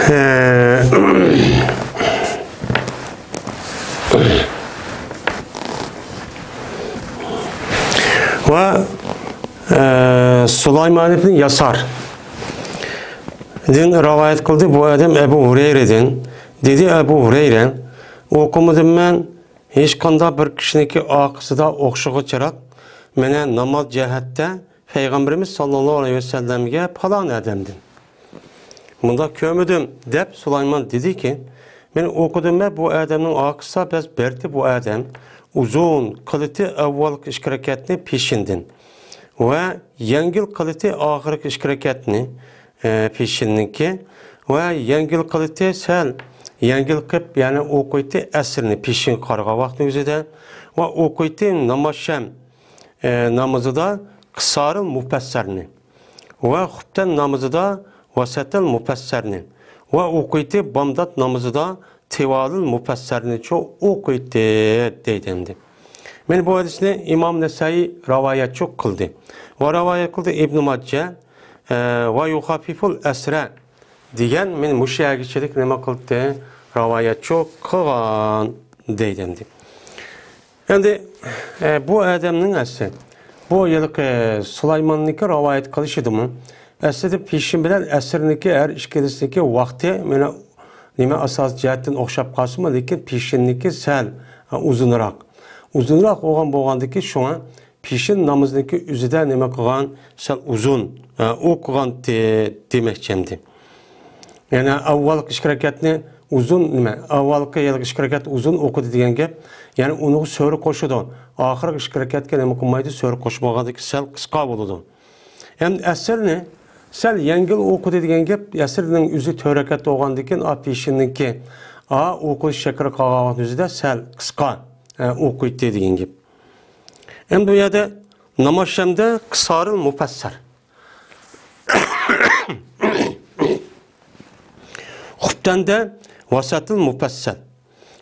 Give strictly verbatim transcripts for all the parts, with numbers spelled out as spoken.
ئە، ۋە، ئە، سۇلايمان ئىبن ياساردىن رىۋايەت قىلدى. بۇ ئادەم ئەبۇ ھۇرەيرىدىن. دېدى ئەبۇ ھۇرەيرە: ئوقۇمىدىم مەن ھېچقانداق بىر كىشىنىڭكى ئارقىسىدا ئوخشىغۇچىراق مانا ناماز جەھەتتە پەيغەمبىرىمىز ساللاللاھۇ ئەلەيھى ۋەسەللەمگە پالان ئادەمدىن مۇنداق كۆرمىدىم، دەپ سۇلايمان دېدىكى، مەن ئوقۇدۇم ۋە بۇ ئادەمنىڭ ئارقىسىدا بەس بەردى بۇ ئادەم ئۇزۇن قىلىتى ئاۋۋالقى ئىككى رەكەتنى پېشىندىن ۋە يەڭگىل قىلىتى ئاخىرقى ئىككى رەكەتنى، ئە، پېشىننىڭكى ۋە يەڭگىل قىلىتى سەل يەڭگىل قىپ، يەنى ئوقۇيتى ئەسىرنى پېشىنگە قارىغان ۋاقتىنىڭ ئۆزىدە ۋە ئوقۇيتى نامازشەم، ئە، نامىزىدا قىسارىل مۇپەسسەرنى ۋە خۇپتەن نامىزىدا ۋەسەتىل مۇپەسسەرنى ۋە ئوقۇيتى بامدات نامىزىدا تىۋالىل مۇپەسسەرنىچۇ ئوقۇيتتى دەيدۇ ئەمدى. مانا بۇ ھەدىسنى ئىمام نەسائىي رىۋايەتچۇ قىلدى. ۋە رىۋايەت قىلدى ئىبنى ماجە، ئە، ۋە يۇخەففىفۇل ئەسرە دېگەن مانا مۇشۇ يەرگىچىلىك نېمە قىلدى؟ رىۋايەتچۇ قىلغان دەيدۇ ئەمدى. ئەمدى، ئە، بۇ ئادەمنىڭ ئەسلى، بۇ ھېلىقى سۇلايماننىڭكى رىۋايەت قىلىشىدىمۇ، ئەسلىدە پېشىن بىلەن ئەسىرنىڭكى ھەر ئىككىلىسىنىڭكى ۋاقتى مانا نېمە ئاساسىي جەھەتتىن ئوخشاپ قالسىمۇ، لېكىن پېشىننىڭكى سەل، ئە، ئۇزۇنراق. ئۇزۇنراق بولغان بولغاندىكى شۇڭا پېشىن نامىزىنىڭكى ئۆزىدە نېمە قىلغان، سەل ئۇزۇن، ئە، ئوقۇغانتى دېمەكچى ئەمدى. يەنى ئاۋۋالقى ئىككى رەكەتنى ئۇزۇن، نېمە، ئاۋۋالقى ھېلىقى ئىككى رەكەت ئۇزۇن ئوقۇدى دېگەن گەپ. يەنى ئۇنىڭغا سۈرە قوشىدۇ. ئاخىرقى ئىككى رەكەتكە نېمە قىلمايدۇ؟ سۈرە قوشمىغاندىكى سەل قىسقا بولىدۇ. ئەمدى ئەسىرنى سەل يەڭگىل ئوقۇدى دېگەن گەپ. ئەسىرنىڭ ئۆزى تۆت رەكەت بولغاندىكىن، ئا، پېشىننىڭكى، ئا، ئوقۇش شەكلى قالغان ۋاقىت ئۆزىدە سەل قىسقا، ئە، ئوقۇيتتى دېگەن گەپ. ئەمدى بۇ يەردە نامازشەمدە قىسارىل مۇپەسسەر. خۇپتەندە ۋەسەتىل مۇپەسسەل.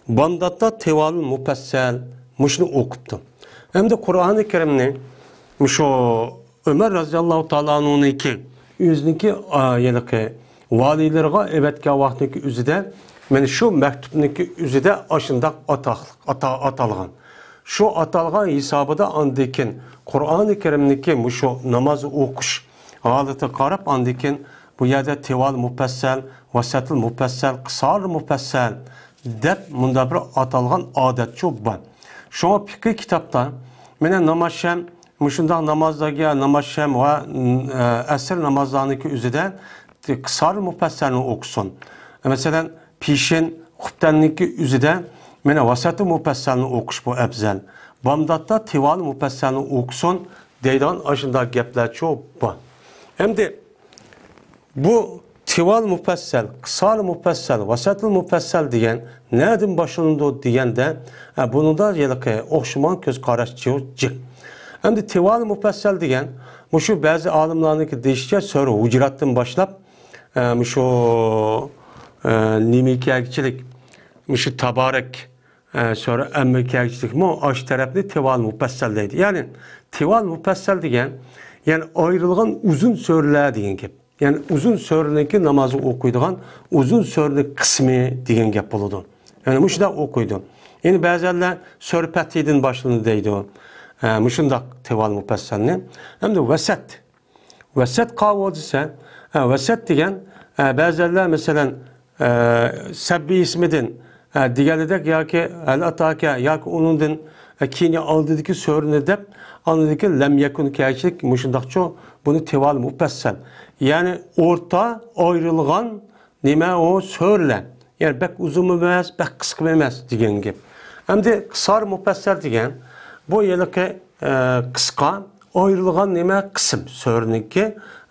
بامداتتا تىۋالىل مۇپەسسەل. مۇشۇنى ئوقۇپتۇ. ئەمدى قۇرئانى كەرىمنى مۇشۇ ئۆمەر رەزىياللاھۇ تائالا ئەنھۇنىڭكى ئۆزىنىڭكى، ئا، ھېلىقى ۋالىيلىرىغا ئەۋەتكەن ۋاقتىنىڭكى ئۆزىدە، مانا شۇ مەكتۇپنىڭكى ئۆزىدە ئاشۇنداق ئاتاق-، ئاتا-، ئاتالغان. شۇ ئاتالغان ھېسابىدا ئاندىن كېيىن قۇرئانى كەرىمنىڭكى مۇشۇ ناماز ئوقۇش ھالىتىگە قاراپ، ئاندىن كېيىن بۇ يەردە تىۋال مۇپەسسەل، ۋەسەتىل مۇپەسسەل، قىسار مۇپەسسەل دەپ مۇنداق بىر ئاتالغان ئادەتچۇ بار. شۇڭا پىقىھ كىتابتا مانا نامازشەم، مۇشۇنداق نامازلارغا نامازشەم ۋە، ئە، ئەسىر نامازلارنىڭكى ئۆزىدە قىسار مۇپەسسەلنى ئوقۇسۇن. مەسىلەن، پېشىن، خۇپتەننىڭكى ئۆزىدە مانا ۋەسەتۇ مۇپەسسەلنى ئوقۇش بۇ ئەپزەل. بامداتتا تىۋالى مۇپەسسەلنى ئوقۇسۇن دەيدىغان ئاشۇنداق گەپلەرچۇ بار. ئەمدى بۇ تىۋالى مۇپەسسەل، قىسارى مۇپەسسەل، ۋەسەتۇل مۇپەسسەل دېگەن نەدىن باشلىنىدۇ دېگەندە، ئە، بۇنىڭدا ھېلىقى ئوخشىمىغان كۆز قاراشچۇ جىق. ئەمدى تىۋالى مۇپەسسەل دېگەن مۇشۇ بەزى ئالىملارنىڭكى دېيىشىچە سۈرە ھۇجراتتىن باشلاپ، ئە، مۇشۇ، ئە، نېمە كەگچىلىك، مۇشۇ تابارەك، ئە، سۈرە ئەممە كەگچىلىكمۇ ئاشۇ تەرەپنى تىۋال مۇپەسسەل دەيدۇ. يەنى تىۋال مۇپەسسەل دېگەن، يەنى ئايرىلغان ئۇزۇن سۈرىلەر دېگەن گەپ. يەنى ئۇزۇن سۈرىنىڭكى نامازى ئوقۇيدىغان ئۇزۇن سۈرىنىڭ قىسمى دېگەن گەپ بولىدۇ. يەنى مۇشۇنداق ئوقۇيدۇ. يەنى بەزەنلەر سۈرە پەتھىدىن باشلىنىدۇ دەيدۇ. ئە، مۇشۇنداق تىۋال مۇپەسسەلنى. ئەمدى ۋەسەت. ۋەسەت قاۋۇ دېسە، ئە، ۋەسەت دېگەن، ئە، بەزەنلەر مەسىلەن، ئە، سەببى ئىسمىدىن، ئە، دېگەنلىدەك ياكى ھەل ئاتاكە ياكى ئۇنىڭدىن، ئە، كېيىن ئالدىدىكى سۈرىنى دەپ، ئاندىن كېيىن لەم يەكۇن كەگچىلىك مۇشۇنداقچۇ، بۇنى تىۋال مۇپەسسەل. يەنى ئورتا ئايرىلغان نېمە ئۇ سۈرىلەر. يەنى بەك ئۇزۇنمۇ ئەمەس، بەك قىسقىمۇ ئەمەس دېگەن گەپ. ئەمدى قىسار مۇپەسسەل دېگەن، بۇ ھېلىقى، ئە، قىسقا ئايرىلغان نېمە قىسىم سۈرىنىڭكى،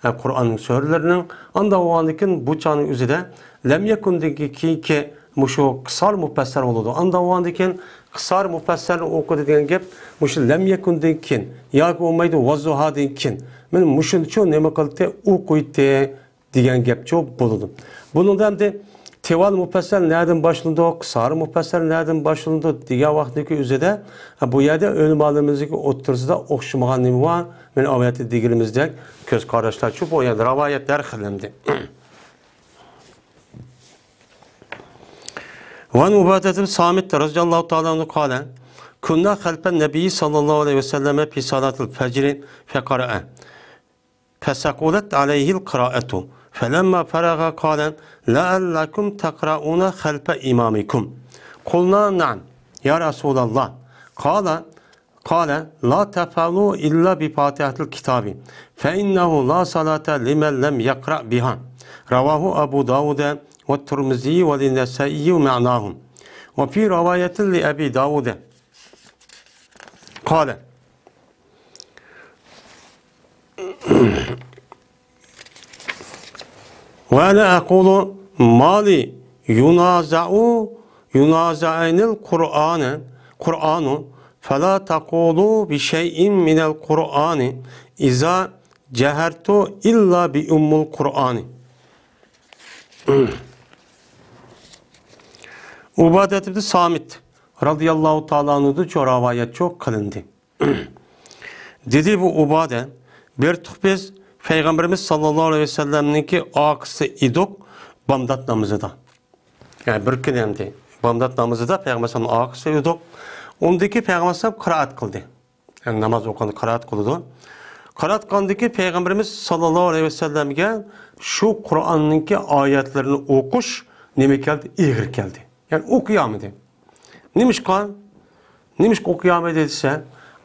ئە، قۇرئاننىڭ سۈرىلىرىنىڭ. ئانداق بولغاندىكىن بۇ چاغنىڭ ئۆزىدە لەم يەكۇندىن كېيىنكى مۇشۇ قىسار مۇپەسسەل بولىدۇ. ئانداق بولغاندىكىن قىسار مۇپەسسەلنى ئوقۇدى دېگەن گەپ مۇشۇ لەم يەكۇندىن كېيىن ياكى بولمايدۇ ۋەززۇھادىن كېيىن. مانا مۇشۇنچۇ نېمە قىلدى؟ ئوقۇيتتى دېگەن گەپچۇ بولىدۇ. بۇنىڭدا ئەمدى تىۋال مۇپەسسەل نەدىن باشلىنىدۇ، قىسار مۇپەسسەل نەدىن باشلىنىدۇ دېگەن ۋاقىتنىڭكى ئۆزىدە، بۇ يەردە ئۆلىمالىرىمىزنىڭكى ئوتتۇرىسىدا ئوخشىمىغان نېمە بار؟ مانا ئاۋۇ يەردە دېگىنىمىزدەك كۆز قاراشلارچۇ بۇ يەردە رىۋايەتلەر خىلىمدى. وعن عبادة بن صامت رضي الله تعالى عنه قال: كنا خلف النبي صلى الله عليه وسلم في صلاة الفجر فقرأ، فثقلت عليه القراءة، فلما فرغ قال: لعلكم تقرؤون خلف إمامكم. قلنا: نعم يا رسول الله. قال، قال: لا تفعلوا إلا بفاتحة الكتاب، فإنه لا صلاة لمن لم يقرأ بها. رواه أبو داود والترمذي والنسائي معناه. وفي رواية لأبي داود قال: وأنا أقول: ما لي ينازع، ينازعني القرآن، قرآن، فلا تقولوا بشيء من القرآن إذا جهرت إلا بأم القرآن. ئۇبادەت ئىبن سامىت رەزىياللاھۇ تائالا ئەنھۇدىن شۇ رىۋايەت شۇ قىلىندى. دېدى بۇ ئۇبادە، بىر تۇق بىز پەيغەمبىرىمىز ساللاللاھۇ ئەلەيھى ۋەسەللەمنىڭكى ئارقىسى ئىدۇق بامدات نامىزىدا. يەنى بىر كۈنى ئەمدى بامدات نامىزىدا پەيغەمبەر ئەلەيھىسسالامنىڭ ئارقىسى ئىدۇق. ئۇندىكى پەيغەمبەر ئەلەيھىسسالام قىرائەت قىلدى. يەنى ناماز ئوقۇغاندا قىرائەت قىلىدۇ. قىرائەت قىلغاندىكى پەيغەمبىرىمىز ساللاللاھۇ ئەلەيھى ۋەسەللەمگە شۇ قۇرئاننىڭكى ئايەتلىرىنى ئوقۇش نېمە كەلدى؟ ئېغىر كەلدى. يەنى ئوقۇيالمىدى. نېمىشقا؟ نېمىشقا ئوقۇيالمىدى دېسە،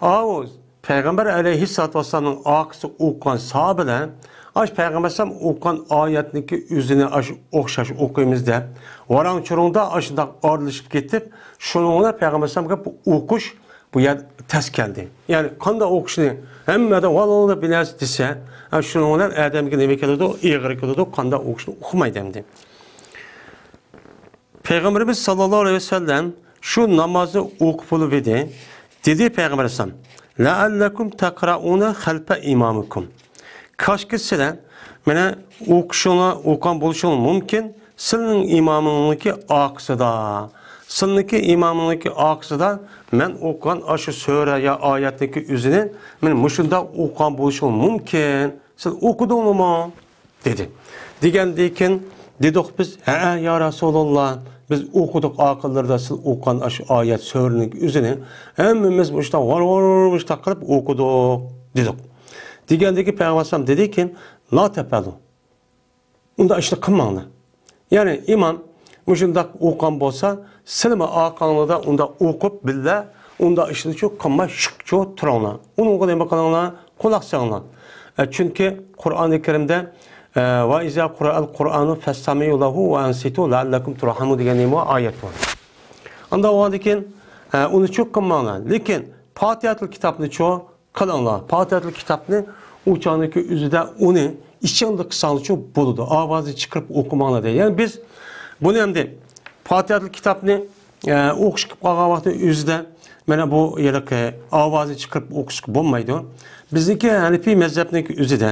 ئاۋۇ پەيغەمبەر ئەلەيھىسسالاتۇ ۋەسسالامنىڭ ئارقىسىدا ئوقۇغان ساھابىلەر ئاشۇ پەيغەمبەر ئەلەيھىسسالام ئوقۇغان ئايەتنىڭكى ئۆزىنى ئاشۇ ئوخشاش ئوقۇيمىز دەپ، ۋاراڭ-چۇرۇڭدا ئاشۇنداق ئارىلىشىپ كېتىپ، شۇنىڭ بىلەن پەيغەمبەر ئەلەيھىسسالامغا بۇ ئوقۇش بۇ يەر تەس كەلدى. يەنى قانداق ئوقۇشنى ھەممە ئادەم ۋال-ۋال دەپ بىلەرسىز دېسە، شۇنىڭ بىلەن ئادەمگە نېمە كېلىدۇ؟ ئېغىر كېلىدۇ، قانداق ئوقۇشنى ئۇقمايدۇ ئەمدى. پەيغەمبىرىمىز ساللاللاھۇ ئەلەيھى ۋەسەللەم شۇ نامازنى ئوقۇپ بولۇپ ئىدى. دېدى پەيغەمبەر ئەلەيھىسسالام، لەئەللەكۇم تەقرەئۇنە خەلفە ئىمامىكۇم. كاشكى سىلەر مانا ئوقۇشۇڭلار، ئوقۇغان بولۇشۇڭلار مۇمكىن، سىلىنىڭ ئىمامىڭنىڭكى ئارقىسىدا، سىلىنىڭكى ئىمامىڭنىڭكى ئارقىسىدا مەن ئوقۇغان ئاشۇ سۈرە يا ئايەتنىڭكى ئۆزىنى مەن مۇشۇنداق ئوقۇغان بولۇشۇڭ مۇمكىن. سىز ئوقۇدۇڭلىمۇ؟ دېدى. دېگەندىن كېيىن دېدۇق بىز، ھەئە، يا رەسۇلاللا، بىز ئوقۇدۇق ئارقىلىرىدا سىز ئوقۇغان ئاشۇ ئايەت سۈرىنىڭ ئۆزىنى ھەممىمىز مۇشۇنداق ۋار-ۋار مۇشۇنداق قىلىپ ئوقۇدۇق، دېدۇق. دېگەندىن كېيىن پەيغەمبەر ئەلەيھىسسالام دېدىكى، لا تەپئەلۇ. ئۇنداق ئىشنى قىلماڭلار. يەنى ئىمام مۇشۇنداق ئوقۇغان بولسا، سىلىمۇ ئارقاڭلاردا ئۇنداق ئوقۇپ بىللە، ئۇنداق ئىشنى شۇ قىلماي شۇقچۇ تۇرۇڭلار. ئۇنىڭغا نېمە قىلىڭلار؟ قۇلاق سېلىڭلار. ئە، چۈنكى قۇرئانى كەرىمدە، ئە، ۋە ئىزا قۇرئەل قۇرئانۇ فەستەمىئۇ لەھۇ ۋە ئەنسىتۇ لەئەللەكۇم تۇرھەمۇن دېگەن نېمە ئايەت بار. ئانداق بولغاندىن كېيىن، ئە، ئۇنى چۇ قىلماڭلار. لېكىن پاتىھەتۇل كىتابنى چۇ قىلىڭلار. پاتىھەتۇل كىتابنى ئۇ چاغنىڭكى ئۆزىدە ئۇنى ئىچىڭلار قىلساڭلارچۇ بولىدۇ. ئاۋازنى چىقىرىپ ئوقۇماڭلار دەيدۇ. يەنى بىز بۇنى ئەمدى پاتىھەتۇل كىتابنى، ئە، ئوقۇش قىلىپ قالغان ۋاقىتنىڭ ئۆزىدە مانا بۇ ھېلىقى ئاۋازنى چىقىرىپ ئوقۇشقا بولمايدۇ. بىزنىڭكى ھەنىپىي مەزھەپنىڭكى ئۆزىدە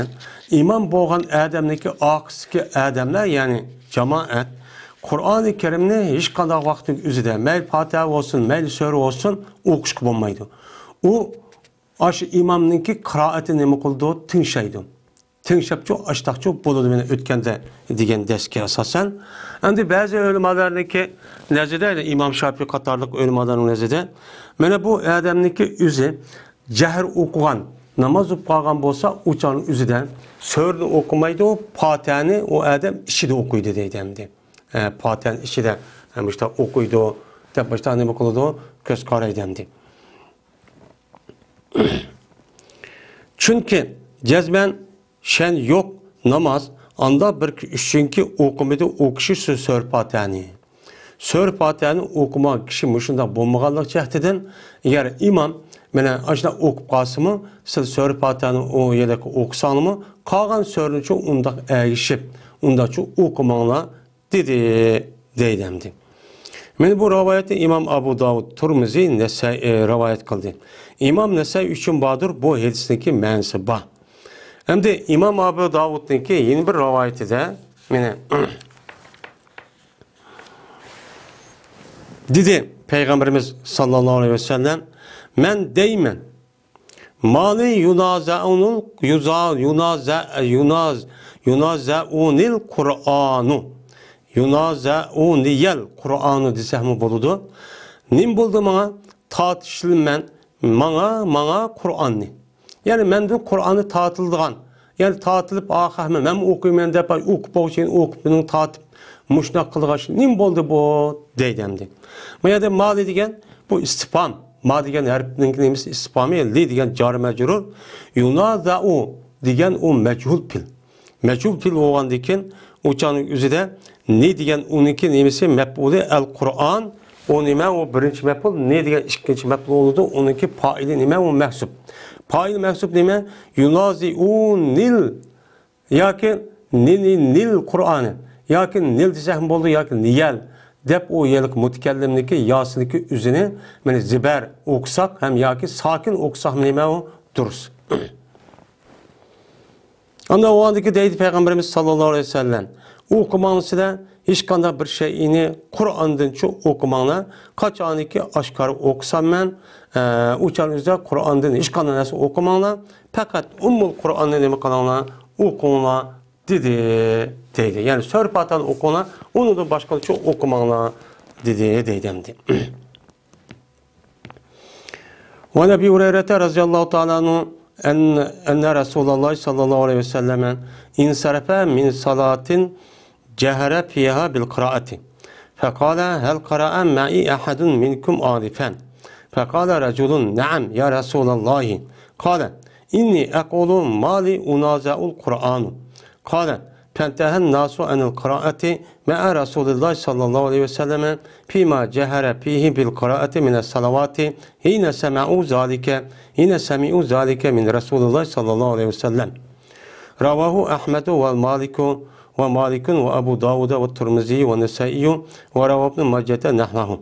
ئىمام بولغان ئادەمنىڭكى ئارقىسىدىكى ئادەملەر، يەنى جامائەت، قۇرئانى كەرىمنى ھېچقانداق ۋاقىتنىڭ ئۆزىدە مەيلى پاتىھە بولسۇن، مەيلى سۈرە بولسۇن، ئوقۇشقا بولمايدۇ. ئۇ ئاشۇ ئىمامنىڭكى قىرائىتىنى نېمە قىلىدۇ؟ تىڭشايدۇ. تىڭشاپچۇ، ئاشتاقچۇ بولىدۇ، مانا ئۆتكەندە دېگەن دەرسكە ئاساسەن. ئەمدى بەزى ئۆلىمالارنىڭكى نەزىرىدە، ئىمام شاپىي قاتارلىق ئۆلىمالارنىڭ نەزىرىدە، مانا بۇ ئادەمنىڭكى ئۆزى جەھر ئوقۇغان، ناماز ئوقۇپ قالغان بولسا، ئۇ چاغنىڭ ئۆزىدە سۈرىنى ئوقۇمايدۇ، پاتىھەنى ئۇ ئادەم ئىچىدە ئوقۇيدۇ دەيدۇ ئەمدى. ئە، پاتىھەنى ئىچىدە، ئە، مۇشۇنداق ئوقۇيدۇ دەپ مۇشۇنداق نېمە قىلىدۇ، كۆز قارايدۇ ئەمدى. چۈنكى جەزمەن شەن يوق ناماز، ئاندا بىر ئۈچۈنكى ئوقۇمىدى ئۇ كىشى شۇ سۈرە پاتىھەنى. سۈرە پاتىھەنى ئوقۇمىغان كىشى مۇشۇنداق بولمىغانلىق جەھىتىدىن، ئەگەر ئىمام مانا ئاشۇنداق ئوقۇپ قالسىمۇ، سىز سۈرە پاتىھەنى ئۇ يەردە ئوقۇساڭلىمۇ، قالغان سۈرىنىچۇ ئۇنداق ئەگىشىپ، ئۇنداقچۇ ئوقۇماڭلار دېدى، دەيدۇ ئەمدى. مانا بۇ رىۋايەتنى ئىمام ئابۇ داۋۇد، تۇرمۇزى، نەسائىي رىۋايەت قىلدى. ئىمام نەسائىي ئۈچۈن باردۇر، بۇ ھەدىسنىڭكى مەنىسى بار. ئەمدى ئىمام ئابۇ داۋۇدنىڭكى يەنە بىر رىۋايىتىدە مانا دېدى پەيغەمبىرىمىز ساللاللاھۇ ئەلەيھى ۋەسەللەم، مەن دەيمەن، مالى ينازعني، ينازع، ينازع، ينازع، ينازعني القرآن. يۇنازەئۇنىيەل قۇرئانۇ دېسەكمۇ بولىدۇ. نېمە بولدى ماڭا؟ تارتىشىلىمەن، ماڭا، ماڭا قۇرئاننى. يەنى مەندىن قۇرئاننى تارتىلىدىغان، يەنى تارتىلىپ، ئاخىر مەن، مەنمۇ ئوقۇيمەن دەپ، ئوقۇپ بولغۇچە يەنە ئوقۇپ، مېنىڭ تارتىپ، مۇشۇنداق قىلغاچ، نېمە بولدى بۇ؟ دەيدۇ ئەمدى. بۇ يەردە مالى دېگەن، بۇ ئىستىفھام. ما دېگەن ھەرپنىڭ نېمىسى؟ ئىستىفھامى. لى دېگەن جار مەجرۇر. يۇنازەئۇ دېگەن ئۇ مەجھۇل پېئىل. مەجھۇل پېئىل بولغاندىن كېيىن، ئۇ چاغنىڭ ئۆزىدە نى دېگەن ئۇنىڭكى نېمىسى؟ مەپئۇلى ئەل قۇرئان. ئۇ نېمە؟ ئۇ بىرىنچى مەپئۇل. نى دېگەن ئىككىنچى مەپئۇل بولىدۇ. ئۇنىڭكى پائىلى نېمە؟ ئۇ مەھسۇپ. پائىلى مەھسۇپ نېمە؟ يۇنازىئۇنىل ياكى نىنى نىل قۇرئانى ياكى نىل دېسەكمۇ بولىدۇ ياكى نىيەل دەپ ئۇ يەرلىك مۇتەكەللىمنىڭكى ياسىنىڭكى ئۆزىنى، مانا، زىبەر ئوقۇساق ھەم ياكى ساكىن ئوقۇساقمۇ نېمە ئۇ؟ دۇرۇس. ئاندىن ئۇ ئاندىكى دەيدۇ پەيغەمبىرىمىز ساللاللاھۇ ئەلەيھى ۋەسەللەم، ئوقۇماڭلار سىلەر ھېچقانداق بىر شەيئىنى قۇرئاندىنچۇ ئوقۇماڭلار. قاچانكى ئاشكارا ئوقۇسام مەن، ئە، ئۇ چاغنىڭىزدا قۇرئاندىن ھېچقانداق نەرسە ئوقۇماڭلار. پەقەت ئۇممۇل قۇرئاننى نېمە قىلىڭلار؟ ئوقۇڭلار، دېدى، دەيدۇ. يەنى سۈرە پاتىھانى ئوقۇڭلار، ئۇنىڭدىن باشقىنى ئوقۇماڭلار، دېدى، دەيدۇ ئەمدى. وعن أبي هريرة رضي الله تعالى عنه أن، أن رسول الله صلى الله عليه وسلم انصرف من صلاة جهر فيها بالقراءة فقال: هل قرأ معي أحد منكم آنفا؟ فقال رجل: نعم يا رسول الله. قال: إني أقول ما لي أنازع القرآن. قال: فانتهى الناس عن القراءة مع رسول الله صلى الله عليه وسلم فيما جهر فيه بالقراءة من الصلوات حين سمعوا ذلك، حين سمعوا ذلك من رسول الله صلى الله عليه وسلم. رواه أحمد ومالك، ومالك وأبو داود والترمذي والنسائي وروى ابن ماجة نحوه.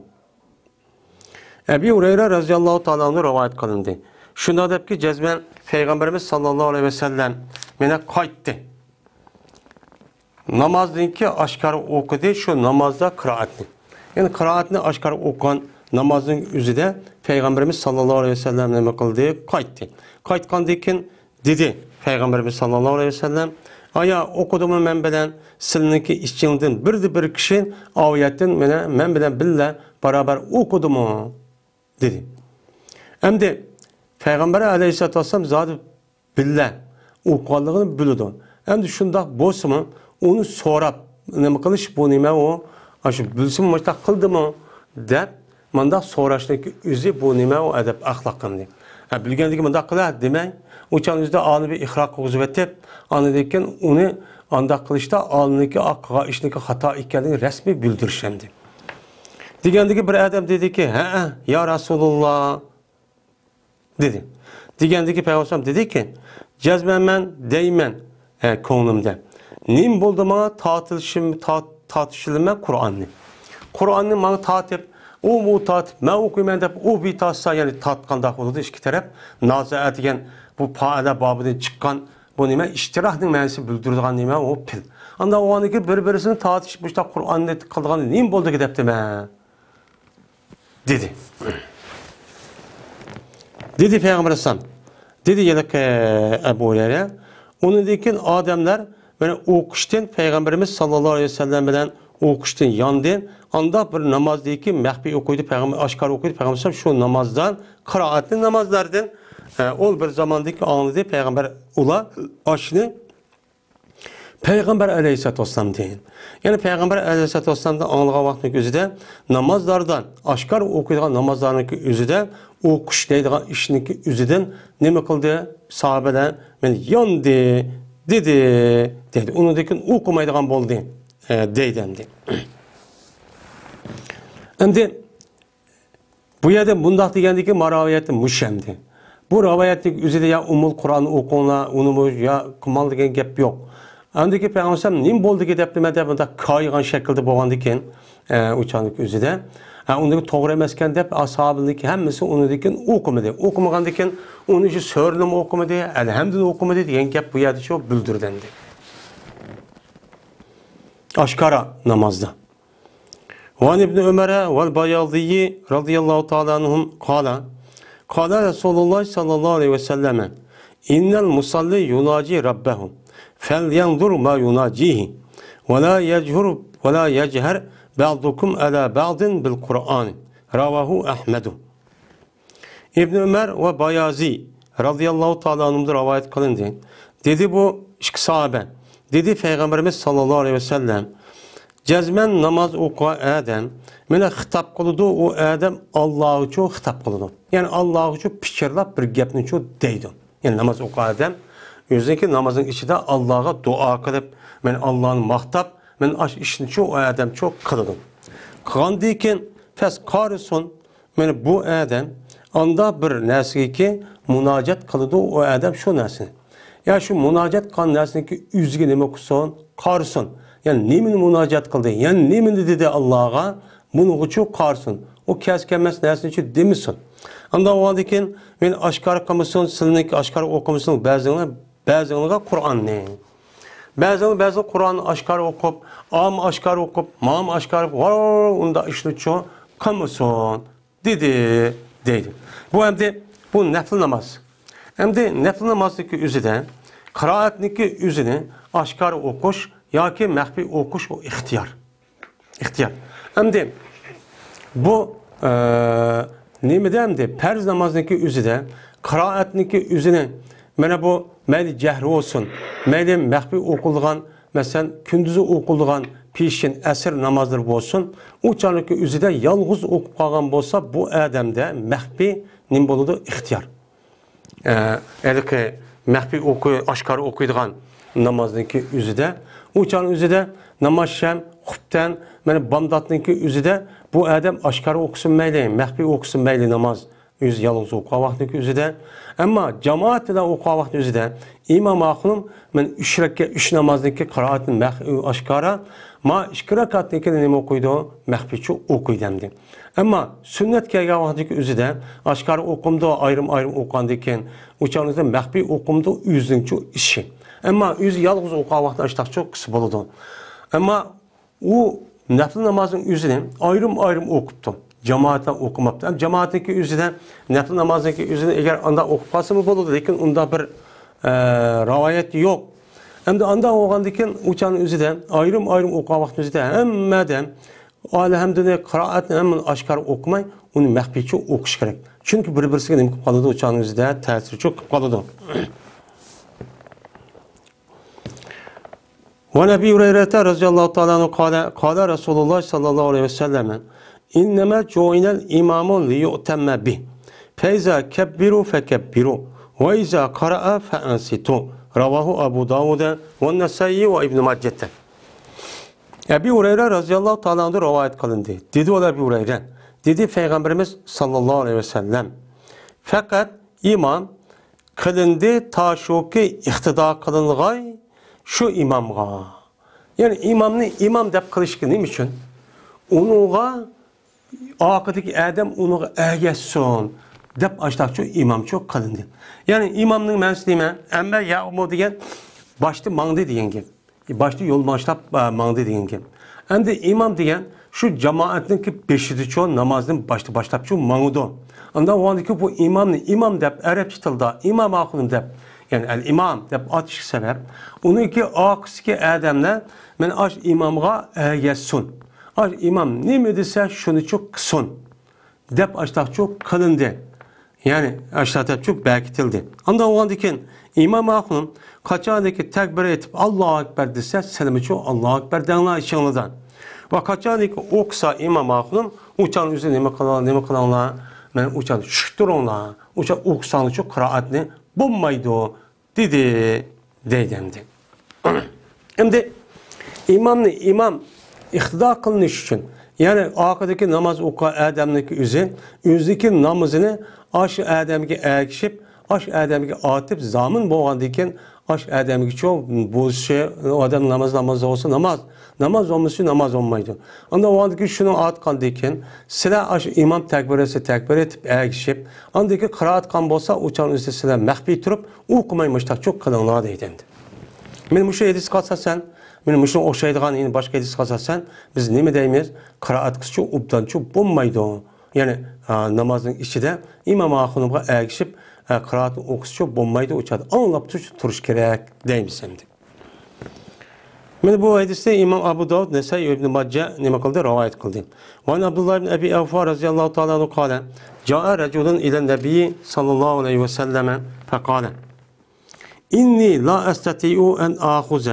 ئەبى ھۇرەيرە رەزىياللاھۇ تائالا ئەنھۇ رىۋايەت قىلىندى. شۇنداق دەپكى، جەزمەن پەيغەمبىرىمىز ساللاللاھۇ ئەلەيھى ۋەسەللەم مانا قايتتى. نامازنىڭكى ئاشكارا ئوقۇدى، شۇ نامازدا قىرائەتنى. يەنى قىرائەتنى ئاشكارا ئوقۇغان نامازنىڭ ئۆزىدە پەيغەمبىرىمىز ساللاللاھۇ ئەلەيھى ۋەسەللەم نېمە قىلدى؟ قايتتى. قايتقاندىن كېيىن دېدى پەيغەمبىرىمىز ساللاللاھۇ ئەلەيھى ۋەسەللەم، ئايا ئوقۇدىمۇ مەن بىلەن سىلىنىڭكى ئىچىڭدىن بىردە بىر كىشى ئاۋۇ يەردىن مانا مەن بىلەن بىللە بارابەر ئوقۇدىمۇ؟ دېدى. ئەمدى پەيغەمبەر ئەلەيھىسسالاتۇ ۋەسسالام زادى بىللە ئوقۇغانلىقىنى بىلىدۇ. ئەمدى شۇنداق بولسىمۇ، ئۇنى سوراپ، نېمە قىلىش، بۇ نېمە ئۇ؟ ئاشۇ بىلسىمۇ مۇشۇنداق قىلدىمۇ؟ دەپ، مۇنداق سوراشنىڭكى ئۆزى بۇ نېمە ئۇ؟ ئەدەپ ئەخلاق ئەمدى. ھە، بىلگەندىكى مۇنداق قىلە دېمەي، ئۇ چاغنىڭ ئۆزىدە ئالىمنى بىر ئىقرار قىلغۇزۇۋېتىپ، ئاندىن كېيىن ئۇنى ئانداق قىلىشتا ئالىمنىڭكى قىلغان ئىشىنىڭكى خاتا ئىكەنلىكىنى رەسمىي بىلدۈرۈش ئەمدى. دېگەندىكى بىر ئادەم دېدىكى، ھەئە، يا رەسۇلۇللا، دېدى. دېگەندىكى پەيغەمبەر دېدىكى، جەزمەن مەن دەيمەن، ھە، كۆڭلۈمدە. نېمە بولدى ماڭا تارتىلىشىم، تار-، تارتىشىلىمەن قۇرئاننى. قۇرئاننى ماڭا تارتىپ، ئۇ بۇ تارتىپ، مەن ئوقۇيمەن دەپ، ئۇ بىر تارتسا، يەنى تارتقانداق بولىدۇ ئىككى تەرەپ. نازەئە دېگەن بۇ پائىلە بابىدىن چىققان بۇ نېمە؟ ئىشتىراھنىڭ مەنىسىنى بىلدۈرىدىغان نېمە؟ ئۇ پېئىل. ئاندىن ئۇنىڭكى بىر-بىرىسىنى تارتىش، مۇشۇنداق قۇرئاننى قىلىدىغان نېمە بولدىكى دەپتىمەن. دېدى. دېدى پەيغەمبەر ئەلەيھىسسالام. دېدى يەنە، ئە، ئەبۇ ھۇرەيرە. ئۇنىڭدىن كېيىن ئادەملەر مانا ئوقۇشتىن، پەيغەمبىرىمىز ساللاللاھۇ ئەلەيھى ۋەسەللەم بىلەن ئوقۇشتىن ياندى. ئانداق بىر نامازدىكى مەخپىي ئوقۇيدۇ پەيغەمبەر، ئاشكارا ئوقۇيدۇ پەيغەمبەر ئەلەيھىسسالام شۇ نامازدا، قىرائەتنى نامازلاردىن، ئە، ئۇ بىر زاماندىكى ئاڭلىدى پەيغەمبەر ئۇلار ئاشۇنى پەيغەمبەر ئەلەيھىسسالاتۇ ۋەسسالامدىن. يەنى پەيغەمبەر ئەلەيھىسسالاتۇ ۋەسسالامدىن ئاڭلىغان ۋاقتىنىڭ ئۆزىدە نامازلاردا، ئاشكارا ئوقۇيدىغان نامازلارنىڭكى ئۆزىدە، ئوقۇش دەيدىغان ئىشنىڭكى ئۆزىدىن نېمە قىلدى؟ ساھابىلەر، مېنى ياندى، دېدى، دەيدۇ. ئۇنىڭدىن كېيىن ئوقۇمايدىغان بولدى، ئە، دەيدۇ ئەمدى. ئەمدى بۇ يەردە مۇنداق دېگەندىكى، ما رىۋايەتتە مۇشۇ ئەمدى. بۇ رىۋايەتنىڭ ئۆزىدە يا ئۇممۇل قۇرئان ئوقۇڭلار، ئۇنىمۇ يا قىلماڭ دېگەن گەپ يوق. ئاندىكى پەيغەمبەر نېمە بولدىكى دەپتىمەن دەپ مۇنداق كايىغان شەكىلدە بولغاندىكىن، ئە، ئۇ چاغنىڭ ئۆزىدە، ھە، ئۇنىڭدىكى توغرا ئەمەسكەن دەپ، ئاسھابىنىڭكى ھەممىسى ئۇنىڭدىكىن ئوقۇمىدى. ئوقۇمىغاندىكىن ئۇنى شۇ سۈرىنىمۇ ئوقۇمىدى، ئەلھەمدىنى ئوقۇمىدى دېگەن گەپ بۇ يەردە شۇ بىلدۈرۈلدى. ئاشكارا نامازدا. وعن ابن عمر والبياضي رضي الله تعالى عنهم قال، قال رسول الله صلى الله عليه وسلم، إن المصلي يناجي ربه، فلينظر ما يناجيه، ولا يجهر، ولا يجهر بعضكم على بعض بالقرآن. رواه أحمد. ئىبن ئۆمەر ۋە بايازى رازىياللاھۇ تائالا ئەنھۇمدىن رىۋايەت قىلىندى. دېدى بۇ ئىككى ساھابە. دېدى پەيغەمبىرىمىز ساللاللاھۇ ئەلەيھى ۋەسەللەم، جەزمەن ناماز ئوقۇغان ئادەم مانا خىتاب قىلىدۇ، ئۇ ئادەم ئاللاغىچۇ خىتاب قىلىدۇ. يەنى ئاللاغىچۇ پىچىرلاپ بىر گەپنىچۇ دەيدۇ. يەنى ناماز ئوقۇغان ئادەم ئۆزىنىڭكى نامازنىڭ ئىچىدە ئاللاغا دۇئا قىلىپ، مەن ئاللانى ماختاپ، مەن ئاش ئىشنىچۇ ئۇ ئادەمچۇ قىلىدۇ. قىلغاندىن كېيىن پەس قارىسۇن، مانا بۇ ئادەم ئاندا بىر نەرسىگىكى مۇناجات قىلىدۇ، ئۇ ئادەم شۇ نەرسىنى. يا شۇ مۇناجات قىلغان نەرسىنىڭكى ئۆزىگە نېمە قىلسۇن؟ قارىسۇن. يا نېمىنى مۇناجات قىلدى؟ يا نېمىنى دېدى ئاللاغا؟ بۇنىڭغىچۇ قارىسۇن. ئۇ كەس كەلمەس نەرسىنىچۇ دېمىسۇن. ئاندا ئۇنىڭدىن كېيىن مېنى ئاشكارا قىلمىسۇن، سىلىنىڭكى ئاشكارا ئوقۇمىسۇن، بەزىڭلار، بەزىڭلارغا قۇرئاننى. بەزىڭلار، بەزىلەر قۇرئاننى ئاشكارا ئوقۇپ، ئاۋام ئاشكارا ئوقۇپ، ماۋام ئاشكارا ئوقۇپ، ۋار ئۇنداق ئىشنىچۇ قىلمىسۇن. دېدى، دەيدۇ. بۇ ئەمدى، بۇ نەپلى ناماز. ئەمدى نەپلى نامازنىڭكى ئۆزىدە قىرائەتنىڭكى ئۆزىنى ئاشكارا ئوقۇش ياكى مەخپىي ئوقۇش ئۇ ئىختىيار. ئىختىيار. ئەمدى بۇ، ئە، نېمىدە ئەمدى پەرز نامازنىڭكى ئۆزىدە قىرائەتنىڭكى ئۆزىنى مانا بۇ مەيلى جەھرى بولسۇن، مەيلى مەخپىي ئوقۇلغان مەسىلەن، كۈندۈزى ئوقۇلىدىغان پېشىن، ئەسىر نامازلىرى بولسۇن، ئۇ چاغنىڭكى ئۆزىدە يالغۇز ئوقۇپ قالغان بولسا، بۇ ئادەمدە مەخپىي نېمە بولىدۇ؟ ئىختىيار. ئە، ھېلىقى مەخپىي ئوقۇي-، ئاشكارا ئوقۇيدىغان نامازنىڭكى ئۆزىدە، ئۇ چاغنىڭ ئۆزىدە ناماز شەم، خۇپتەن، مانا بامداتنىڭكى ئۆزىدە بۇ ئادەم ئاشكارا ئوقۇسۇن مەيلى، مەخپىي ئوقۇسۇن مەيلى ناماز. ئۆزى يالغۇز ئوقۇغان ۋاقتىنىڭكى ئۆزىدە. ئەمما جامائەت بىلەن ئوقۇغان ۋاقتى ئۆزىدە ئىمام ئاخۇنۇم، مەن ئۈچ رەكەت، ئۈچ نامازنىڭكى قىرائىتىنى مەخ-، ئاشكارا، ما ئىككى رەكەتنىڭكىنى نېمە ئوقۇيدۇ؟ مەخپىيچۇ ئوقۇيدۇ ئەمدى. ئەمما سۈننەت كەلگەن ۋاقتىدىكى ئۆزىدە ئاشكارا ئوقۇمدۇ، ئايرىم-ئايرىم ئوقۇغاندىن كېيىن، ئۇ چاغنىڭدا مەخپىي ئوقۇمدۇ، ئۆزىنىڭچۇ ئىشى. ئەمما ئۆزى يالغۇز ئوقۇغان ۋاقتىدا ئاشتاقچۇ قىلسا بولىدۇ. ئەمما ئۇ نەپلى نامازنىڭ ئۆزىنى ئايرىم-ئايرىم ئوقۇپتۇ. جامائەت بىلەن ئوقۇماپتۇ. ئەمما جامائەتنىڭكى ئۆزىدە نەپلى نامازنىڭكى ئۆزىنى ئەگەر ئانداق ئوقۇپ قالسىمۇ بولىدۇ، لېكىن ئۇنداق بىر، ئە، رىۋايەت يوق. ئەمدى ئانداق بولغاندىن كېيىن ئۇ چاغنىڭ ئۆزىدە ئايرىم-ئايرىم ئوقۇغان ۋاقتىنىڭ ئۆزىدە ھەممە ئادەم ئەلھەمدۇنى، قىرائەتنى ھەممىنى ئاشكارا ئوقۇماي، ئۇنى مەخپىيچۇ ئوقۇش كېرەك. چۈنكى بىر-بىرسىگە نېمە قىلىپ قالىدۇ، ئۇ چاغنىڭ ئۆزىدە تەسىرچۇ قىلىپ قالىدۇ. وعن أبي هريرة رضي الله تعالى عنه قال، قال رسول الله صلى الله عليه وسلم: إنما جعل الإمام ليؤتم به، فإذا كبروا فكبروا، وإذا قرأ فأنصتوا. رواه أبو داود والنسائي وابن ماجة. ئەبى ھۇرەيرە رازىياللاھۇ تائالا ئەنھۇدىن رىۋايەت قىلىندى. دېدى ئۇ ئەبى ھۇرەيرە، دېدى پەيغەمبىرىمىز ساللاللاھۇ ئەلەيھى ۋەسەللەم، پەقەت ئىمام قىلىندى، تا شۇكى ئىقتىدا قىلىنغاي شۇ ئىمامغا. يەنى ئىمامنى ئىمام دەپ قىلىشقا نېمە ئۈچۈن؟ ئۇنىڭغا ئارقىدىكى ئادەم ئۇنىڭغا ئەگەشسۇن دەپ ئاشتاقچۇ ئىمامچۇ قىلىندى. يەنى ئىمامنىڭ مەنىسى نېمە؟ ئەممە يەئمۇ دېگەن باشتا ماڭدى دېگەن گەپ. باشتا يول باشلاپ، ئا، ماڭدى دېگەن گەپ. ئەمدى ئىمام دېگەن شۇ جامائەتنىڭكى بېشىدىچۇ نامازنى باشتا باشلاپچۇ ماڭىدۇ. ئاندىن ئۇنىڭدىكى بۇ ئىمامنى ئىمام دەپ، ئەرەبچە تىلدا ئىمام ئاخۇنۇم دەپ، يەنى ئەل ئىمام دەپ ئاتىشى سەۋەب، ئۇنىڭكى ئارقىسىدىكى ئادەملەر مەن ئاش ئىمامغا ئەگەشسۇن. ئاش ئىمام نېمە دېسە شۇنىچۇ قىلسۇن دەپ ئاشتاقچۇ قىلىندى. يەنى ئاشتاق دەپچۇ بەكىتىلدى. ئاندىن بولغاندىن كېيىن ئىمام ئاخۇنۇم قاچانكى تەكبىر ئېيتىپ، ئاللاھۇ ئەكبەر دېسە، سىلىمىچۇ ئاللاھۇ ئەكبەر دەڭلار ئىشىڭلاردا. ۋە قاچانكى ئوقۇسا ئىمام ئاخۇنۇم، ئۇچان ئۆزى نېمە قىلىڭ، نېمە قىلىڭلار؟ مەن ئۇچان شۈك تۇرۇڭلار. ئۇچان ئوقۇساڭلارچۇ قىرائەتنى بولمايدۇ دېدى، دەيدۇ ئەمدى. ئەمدى ئىمامنى ئىمام ئىقتىدا قىلىنىش ئۈچۈن، يەنى ئارقىدىكى ناماز ئوقۇغان ئادەمنىڭكى ئۆزى، ئۆزىنىڭكى نامىزىنى ئاشۇ ئادەمگە ئەگىشىپ، ئاشۇ ئادەمگە ئاتىپ زامىن بولغاندىن كېيىن، ئاشۇ ئادەمگىچۇ بولۇشى، ئادەم ناماز، ناماز بولسا ناماز، ناماز بولمىسا ناماز بولمايدۇ. ئاندىن ئۇنىڭدىن كېيىن شۇنى ئاتقاندىن كېيىن، سىلەر ئاشۇ ئىمام تەكبىر ئېيتسا تەكبىر ئېيتىپ ئەگىشىپ، ئاندىن كېيىن قىرائەت قىلغان بولسا، ئۇ چاغنىڭ ئۆزىدە سىلەر مەخپىي تۇرۇپ، ئوقۇماي مۇشتاقچۇ قىلىڭلار دەيدۇ ئەمدى. مانا مۇشۇ ھەدىسكە ئاساسەن، مانا مۇشۇنىڭغا ئوخشايدىغان يەنە باشقا ھەدىسكە ئاساسەن، بىز نېمە دەيمىز؟ قىرائەت قىلسىچۇ ئوبدانچۇ بولمايدۇ. يەنى، ئا، نامازنىڭ ئىچىدە ئىمام ئاخۇنۇمغا ئەگىشىپ، ئا، قىرائەتنى ئوقۇسىچۇ بولمايدۇ، ئۇ چاغدا ئاڭلاپ تۇرۇش، تۇرۇش كېرەك دەيمىز ئەمدى. مانا بۇ ھەدىسنى ئىمام ئەبۇ داۋۇد، نەسائىي ۋە ئىبن ماجە نېمە قىلدى؟ رىۋايەت قىلدى. وعن عبد الله بن أبي أوفى رضي الله تعالى عنه قال: جاء رجل إلى النبي صلى الله عليه وسلم فقال: إني لا أستطيع أن آخذ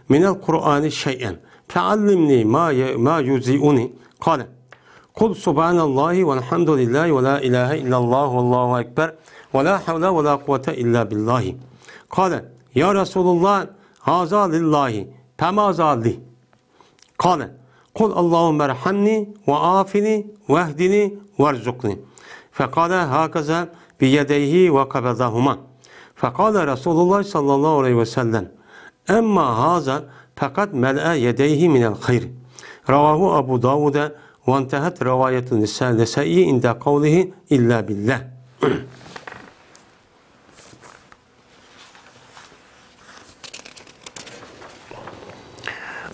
من القرآن شيئا فعلمني ما ي-، ما يجزئني. قال: قل سبحان الله والحمد لله ولا إله إلا الله والله أكبر ولا حول ولا قوة إلا بالله. قال: يا رسول الله، هذا لله، فماذا لي؟ قال: قل اللهم ارحمني وعافني واهدني وارزقني. فقال هكذا بيديه وقبضهما. فقال رسول الله صلى الله عليه وسلم: أما هذا فقد ملأ يديه من الخير. رواه أبو داود، وانتهت رواية النسا-، النسائي عند قوله: إلا بالله.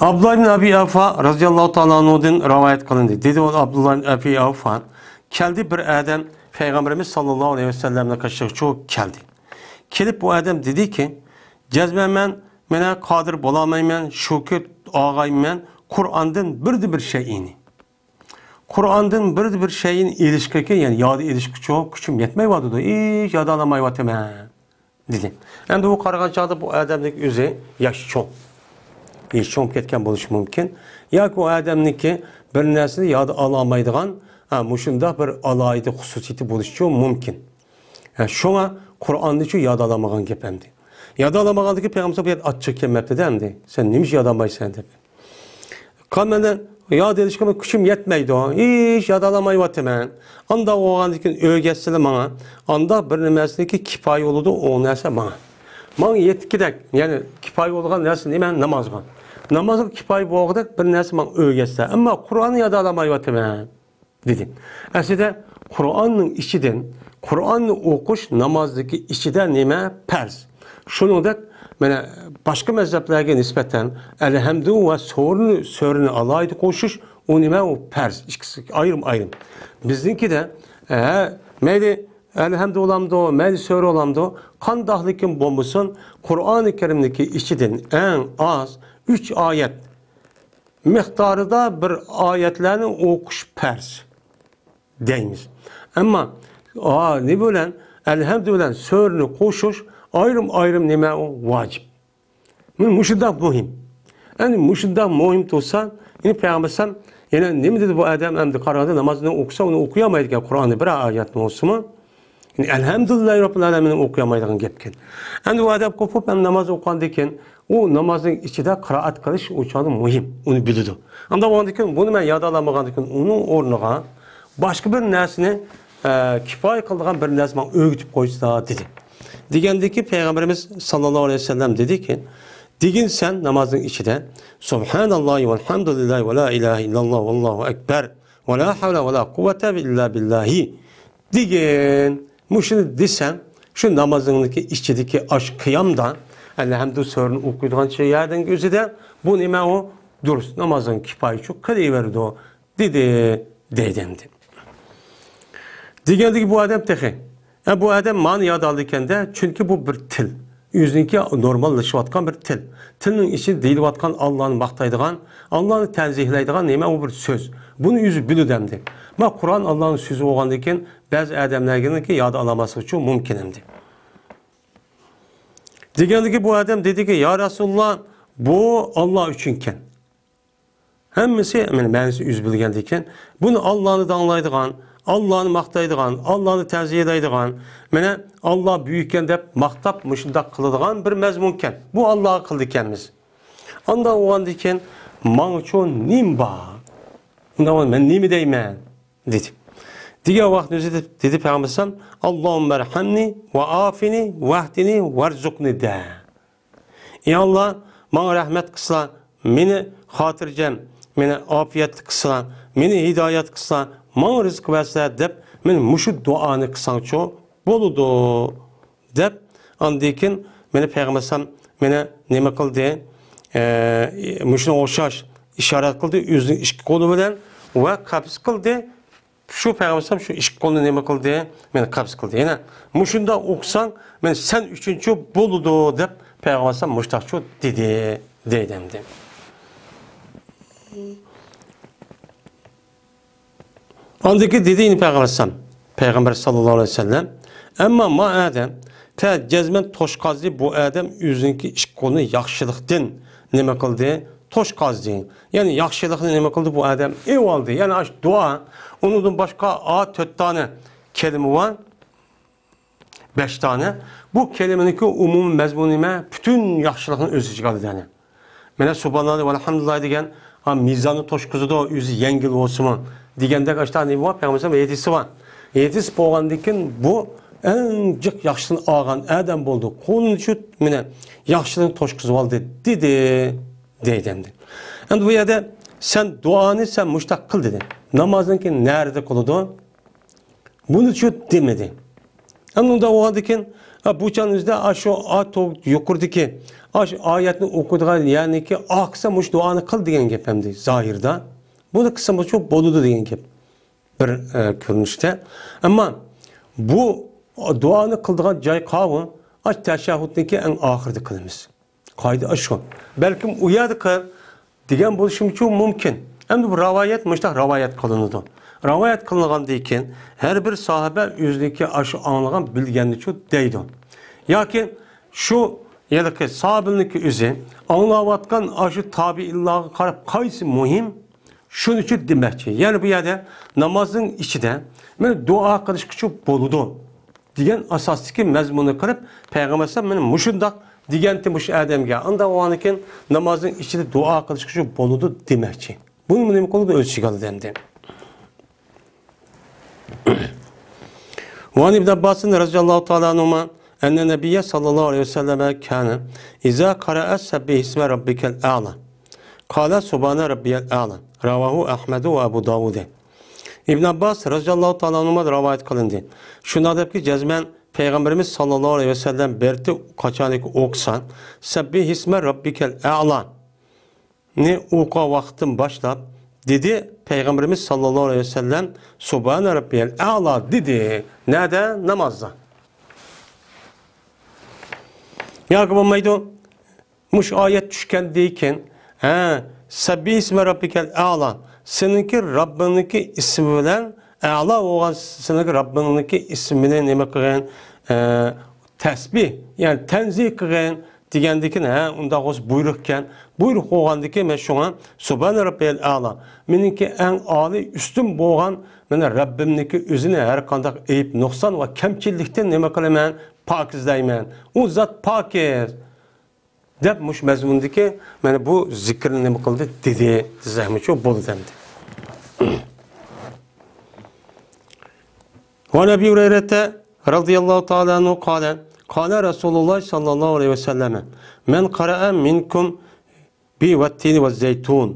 ئابدۇللا ئىبن ئەبى ئەۋفا رەزىياللاھۇ تائالا ئەنھۇدىن رىۋايەت قىلىندى. دېدى ئۇ ئابدۇللا ئىبن ئەبى ئەۋفا، كەلدى بىر ئادەم پەيغەمبىرىمىز ساللاللاھۇ ئەلەيھى ۋەسەللەمنىڭ قېشىغا چۇ كەلدى. كېلىپ بۇ ئادەم دېدىكى، جەزمەن مەن مانا قادىر بولالمايمەن، شۇكى ئاغايمەن قۇرئاندىن بىردە بىر شەيئىنى. قۇرئاندىن بىردە بىر شەيئىنى ئېلىشقىكى، يەنى ياد ئېلىشقىچۇ كۈچۈم يەتمەيۋاتىدۇ، ھېچ ياد ئالالمايۋاتىمەن، دېدى. ئەمدى بۇ قارىغان چاغدا بۇ ئادەمنىڭ ئۆزى ياشى چوڭ. ياشى چوڭ كەتكەن بولۇشى مۇمكىن. ياكى ئۇ ئادەمنىڭكى بىر نەرسىنى ياد ئالالمايدىغان، ھە، مۇشۇنداق بىر ئالاھىدە خۇسۇسىيىتى بولۇشىچۇ مۇمكىن. ھە، شۇڭا قۇرئاننىچۇ ياد ئالالمىغان گەپ ئەمدى. ياد ئالالمىغاندىكى پەيغەمبەر بۇ يەردە ئاچچىقى كەلمەپتىدە ئەمدى. سەن نېمە ئىش ياد ئالمايسەن دەپ. قال مەندە ياد ئېلىشقىمۇ كۈچۈم يەتمەيدۇ. ھېچ ياد ئالالمايۋاتىمەن. ئانداق بولغاندىكىن ئۆگەتسىلە ماڭا. ئانداق بىر نېمەسىنىڭكى كىپايە بولىدۇ، ئۇ نەرسە ماڭا. ماڭا يەتكۈدەك، يەنى كىپايە بولغان نەرسە نېمە؟ نامازغا. نامازغا كىپايە بولغۇدەك بىر نەرسە ماڭا ئۆگەتسە. ئەمما قۇرئاننى ياد ئالالمايۋاتىمەن، دېدى. ئەسلىدە قۇرئاننىڭ ئىچىدىن، قۇرئاننى ئوقۇش نامازدىكى ئىچىدە نېمە؟ پەرز. شۇنىڭدەك، مانا، باشقا مەزھەپلەرگە نىسبەتەن ئەلھەمدۇ ۋە سۈرىنى، سۈرىنى ئالاھىدە قوشۇش، ئۇ نېمە؟ ئۇ پەرز. ئىككىسى ئايرىم-ئايرىم. بىزنىڭكىدە، ھە، مەيلى ئەلھەمدۇ بولامدۇ، مەيلى سۈرە بولامدۇ، قانداقلىكىن بولمىسۇن، قۇرئانى كەرىمدىكى ئىچىدىن ئەڭ ئاز ئۈچ ئايەت مىقدارىدا بىر ئايەتلەرنى ئوقۇش پەرز دەيمىز. ئەمما، ئا، نېمە بىلەن، ئەلھەمدۇ بىلەن سۈرىنى قوشۇش ئايرىم-ئايرىم نېمە ئۇ؟ ۋاجىپ. مۇ-، مۇشۇنداق مۇھىم. ئەمدى مۇشۇنداق مۇھىم تۇرسا، يەنە پەيغەمبەر ئەلەيھىسسالام، يەنە نېمە دېدى بۇ ئادەم؟ ئەمدى قارىغاندا نامازنى ئوقۇسا، ئۇنى ئوقۇيالمايدىكەن، قۇرئاننى بىر ئايەتنى بولسىمۇ. يەنى ئەلھەمدۇلىللاھى رەببىل ئالەمىننى ئوقۇيالمايدىغان گەپكەن. ئەمدى ئۇ ئادەم قوپۇپ، ئەمدى ناماز ئوقۇغاندىن كېيىن، ئۇ نامازنىڭ ئىچىدە قىرائەت قىلىش ئۇ چاغدا مۇھىم، ئۇنى بىلىدۇ. ئانداق بولغاندىن كېيىن، بۇنى مەن ياد ئالالمىغاندىن كېيىن، ئۇنىڭ ئورنىغا باشقا بىر نەرسىنى، ئە، كىپايە قىلىدىغان بىر نەرسە ماڭا ئۆگىتىپ قويسا، دېدى. دېگەندىكى پەيغەمبىرىمىز ساللاللاھۇ ئەلەيھى ۋەسەللەم دېدىكى، دېگىن سەن نامازنىڭ ئىچىدە، سۇبھاناللاھى ۋەلھەمدۇلىللاھى ۋە لا ئىلاھە ئىللاللاھ ۋەللاھۇ ئەكبەر ۋە لا ھەۋلە ۋە لا قۇۋۋەتە ئىللا بىللاھى، دېگىن. مۇشۇنى دېسەڭ، شۇ نامازىڭنىڭكى ئىچىدىكى ئاش قىيامدا ئەلھەمدۇ سۈرىنى ئوقۇيدىغان يەرنىڭ ئۆزىدە بۇ نېمە ئۇ؟ دۇرۇس، نامازىڭ كىپايىچۇ قىلىۋېرىدۇ، دېدى، دەيدۇ ئەمدى. دېگەندىكى بۇ ئادەم تېخى، ھە، بۇ ئادەم مانى ياد ئالىدىكەن-دە، چۈنكى بۇ بىر تىل. ئۆزىنىڭكى نورماللىشىۋاتقان بىر تىل. تىلنىڭ ئىچىدە دېيىلىۋاتقان ئاللانى ماختايدىغان، ئاللانى تەنزىھلەيدىغان نېمە ئۇ بىر سۆز. بۇنى ئۆزى بىلىدۇ ئەمدى. ما قۇرئان ئاللانىڭ سۆزى بولغاندىن كېيىن بەزى ئادەملەرنىڭكى ياد ئالالماسلىقى مۇمكىن ئەمدى. دېگەندىكى بۇ ئادەم دېدىكى، يا رەسۇلۇللا، بۇ ئاللا ئۈچۈنكەن. ھەممىسى، مانا، مەنىسىنى ئۆزى بىلگەندىكىن، بۇنى ئاللانى داڭلايدىغان، ئاللانى ماختايدىغان، ئاللانى تەزىيەلەيدىغان، مانا، ئاللا بۈيۈككەن دەپ ماختاپ، مۇشۇنداق قىلىدىغان بىر مەزمۇنكەن. بۇ ئاللاغا قىلىدىكەنمىز. ئانداق بولغاندىكىن، ماڭىچۇ نېمە بار؟ ئۇنداق بولغاندا مەن نېمە دەيمەن؟ دېدى. دېگەن ۋاقىتنى ئۆزى دېدى پەيغەمبەر ئەلەيھىسسالام، ئاللاھۇممە ئەرھەمنى ۋە ئافىنى ۋەھدىنى ۋەرزۇقنى دە. ئى ئاللا، ماڭا رەھمەت قىلسىلا، مېنى خاتىرجەم، مېنى ئاپىيەتلىك قىلسىلا، مېنى ھىدايەت قىلسىلا، ماڭا رىزىق بەرسىلە دەپ، مېنى مۇشۇ دۇئانى قىلساڭچۇ بولىدۇ، دەپ، ئاندىن كېيىن مېنى پەيغەمبەر ئەلەيھىسسالام مېنى نېمە قىلدى؟ ئە، مۇشۇنىڭغا ئوخشاش ئىشارەت قىلدى ئۆزىنىڭ ئىككى قولى بىلەن ۋە قەبز قىلدى. شۇ پەيغەمبەر ئەلەيھىسسالام شۇ ئىككى قولىنى نېمە قىلدى؟ مېنى قەبز قىلدى. يەنە مۇشۇنداق ئوقۇساڭ، مېنى سەن ئۈچۈنچۇ بولىدۇ، دەپ پەيغەمبەر ئەلەيھىسسالام مۇشۇنداقچۇ دېدى، دەيدۇ ئەمدى. ئاندىكى دېدى يەنە پەيغەمبەر ئەلەيھىسسالام، پەيغەمبەر ساللاللاھۇ ئەلەيھى ۋەسەللەم، ئەمما ما ئادەم فە جەزمەن توش قازدى، بۇ ئادەم ئۆزىنىڭكى ئىككى قولىنى ياخشىلىقتىن نېمە قىلدى؟ توش قازدى. يەنى ياخشىلىقنى نېمە قىلدى؟ بۇ ئادەم ئېۋالدى. يەنى ئاشۇ دۇئا، ئۇنىڭدىن باشقا ئا تۆت دانە كەلىمە بار. بەش دانە. بۇ كەلىمىنىڭكى ئومۇمىي مەزمۇنى نېمە؟ پۈتۈن ياخشىلىقنى ئۆز ئىچىگە ئالىدۇ، يەنى. مانا سۇبھاناللا ۋەلھەمدۇلىللا دېگەن، ھا، مىزاننى توشقۇزىدۇ، ئۆزى يەڭگىل بولسىمۇ دېگەندەك ئاشۇنداق نېمە بار؟ پەيغەمبەر ھەدىسى بار. ھەدىس بولغاندىن كېيىن بۇ ئەڭ جىق ياخشىسىنى ئالغان ئادەم بولدى. قولىنى شۇ، مانا، ياخشىلىقنى توشقۇزۇۋالدى، دېدى، دەيدۇ ئەمدى. ئەمدى بۇ يەردە سەن دۇئانى سەن مۇشتاق قىل، دېدى. نامازنىڭكى نەرىدە قىلىدۇ؟ بۇنى شۇ دېمىدى. ئەمدى ئۇنداق بولغاندىكىن، ھە، بۇ چاغنىڭ ئۆزىدە ئاشۇ ئا-، تو-، يۇقىرىدىكى ئاشۇ ئايەتنى ئوقۇيدىغان يەرنىكى ئاخىرسا مۇشۇ دۇئانى قىل دېگەن گەپ ئەمدى زاھىردا. بۇنى قىلسا مۇشۇ بولىدۇ دېگەن گەپ بىر، ئە، كۆرۈنۈشتە. ئەمما بۇ دۇئانى قىلىدىغان جاي قاۋۇ؟ ئاشۇ تەشەھھۇدنىڭكى ئەڭ ئاخىرىدا قىلىمىز. قائىدە ئاشۇ. بەلكىم ئۇ يەردە قىل دېگەن بولۇشىمۇ مۇمكىن. ئەمدى بۇ رىۋايەت مۇشۇنداق رىۋايەت قىلىنىدۇ. رىۋايەت قىلىنغاندىن كېيىن ھەر بىر ساھابە ئۆزىنىڭكى ئاشۇ ئاڭلىغان بىلگەننىچۇ دەيدۇ. ياكى شۇ ھېلىقى ساھابىنىڭكى ئۆزى ئاڭلاۋاتقان ئاشۇ تابىئىنلارغا قاراپ قايسى مۇھىم، شۇنىچۇ دېمەكچى. يەنى بۇ يەردە نامازنىڭ ئىچىدە مانا دۇئا قىلىشقىچۇ بولىدۇ دېگەن ئاساستىكى مەزمۇننى قىلىپ، پەيغەمبەر ئەلەيھىسسالام مانا مۇشۇنداق دېگەنتى مۇشۇ ئادەمگە. ئانداق بولغاندىكىن نامازنىڭ ئىچىدە دۇئا قىلىشقىچۇ بولىدۇ دېمەكچى. بۇنى نېمە قىلىدۇ؟ ئۆز ئىچىگە ئالىدۇ ئەمدى. وعن ابن عباس رضي الله تعالى عنهما أن النبي صلى الله عليه وسلم كان إذا قرأ سبح اسم ربك الأعلى قال سبحان ربي الأعلى. رواه أحمد وأبو داود. ئىبن ئابباس رەزىياللاھۇ تائالا ئەنھۇمدىن رىۋايەت قىلىندى. شۇنداق دەپكى، جەزمەن پەيغەمبىرىمىز ساللاللاھۇ ئەلەيھى ۋەسەللەم بىرتى قاچانكى ئوقۇسا، سەببىھىسمە رەببىكەل ئەئلانى ئوقۇغان ۋاقىتتىن باشلاپ دېدى، پەيغەمبىرىمىز ساللاللاھۇ ئەلەيھى ۋەسەللەم سۇبھانە رەببىيەل ئەئلا دېدى. نەدە؟ نامازدا. ياكى بولمايدۇ. مۇشۇ ئايەت چۈشكەندىن كېيىن، ھە، سەببىھىسمە رەببىكەل ئەئلا، سېنىڭكى رەببىڭنىڭكى ئىسمى بىلەن، ئەئلا بولغان سېنىڭكى رەببىڭنىڭكى ئىسمىنى نېمە قىلغىن؟ ئە، تەسبىھ، يەنى تەنزىھ قىلغىن دېگەندىن كېيىن، ھە، ئۇنداق بولسا بۇيرۇق ئىكەن. بۇيرۇق بولغاندىن كېيىن مەن شۇڭا سۇبھانە رەببىيەل ئەئلا، مېنىڭكى ئەڭ ئالىي ئۈستۈن بولغان، مانا، رەببىمنىڭكى ئۆزىنى ھەر قانداق ئەيىب، نۇقسان ۋە كەمچىلىكتىن نېمە قىلىمەن؟ پاكىزلەيمەن. ئۇ زات پاكىز. دەپ مۇشۇ مەزمۇندىكى مانا بۇ زىكىرنى نېمە قىلدى؟ دېدى دېسەكمۇچۇ بولىدۇ ئەمدى. وعن أبي هريرة رضي الله تعالى عنه قال قال رسول الله صلى الله عليه وسلم من قرأ منكم ب والتين والزيتون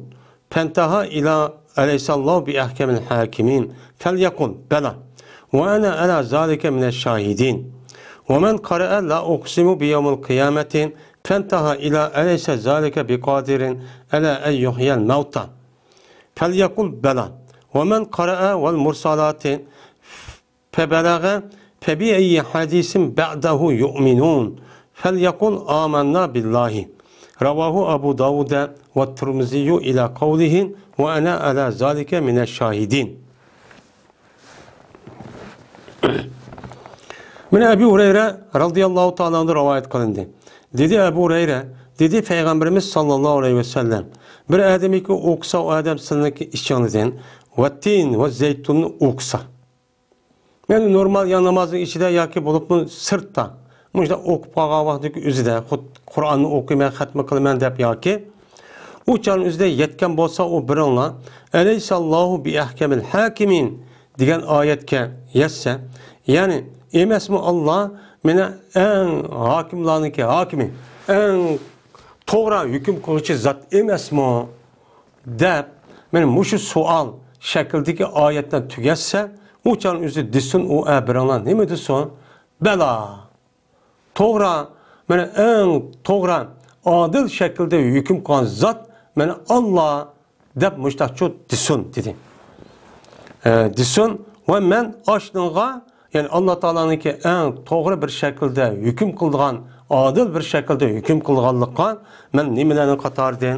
فانتهى إلى أليس الله بأحكم الحاكمين فليقل بلى وأنا على ذلك من الشاهدين ومن قرأ لا أقسم بيوم القيامة فانتهى إلى أليس ذلك بقادر على أن يحيي الموتى فليقل بلى ومن قرأ والمرسلات فبلغ فبأي حديث بعده يؤمنون فليقل آمنا بالله رواه أبو داود والترمذي إلى قوله وأنا على ذلك من الشاهدين. مانا ئەبۇ ھۇرەيرە رەزىياللاھۇ تائالا ئەنھۇدىن رىۋايەت قىلىندى. دېدى ئەبۇ ھۇرەيرە، دېدى پەيغەمبىرىمىز ساللاللاھۇ ئەلەيھى ۋەسەللەم، بىر ئادەمكى ئوقۇسا، ئۇ ئادەم سىلىنىڭكى ئىچىڭلىدىن ۋەتتىن ۋە زەيتۇننى ئوقۇسا. يەنى نورمال يا نامازنىڭ ئىچىدە ياكى بولۇپمۇ سىرتتا مۇشۇنداق ئوقۇپ قالغان ۋاقتىدىكى ئۆزىدە، خۇد قۇرئاننى ئوقۇيمەن، خەتمە قىلىمەن دەپ ياكى ئۇ چاغنىڭ ئۆزىدە يەتكەن بولسا ئۇ بىرىڭلار، ئەلەيساللاھۇ بىئەھكەمىل ھاكىمىن دېگەن ئايەتكە يەتسە، يەنى ئەمەسمۇ ئاللا مانا ئەڭ ھاكىملارنىڭكى ھاكىمى، ئەڭ توغرا ھۆكۈم قىلغۇچى زات ئەمەسمۇ؟ دەپ، مانا مۇشۇ سوئال شەكلىدىكى ئايەتنى تۈگەتسە، ئۇ چاغ ئۆزى دېسۇن، ئۇ ئە بىرىڭلار نېمە دېسۇن؟ بەلا. توغرا، مانا ئەڭ توغرا، ئادىل شەكىلدە ھۆكۈم قىلغان زات، مانا ئاللا، دەپ مۇشتاقچۇ دېسۇن، دېدى. ئە، دېسۇن ۋە مەن ئاشنىڭغا، يەنى ئاللا تائالانىڭكى ئەڭ توغرا بىر شەكىلدە ھۆكۈم قىلىدىغان، ئادىل بىر شەكىلدە ھۆكۈم قىلغانلىققا مەن نېمىلەرنىڭ قاتارىدىن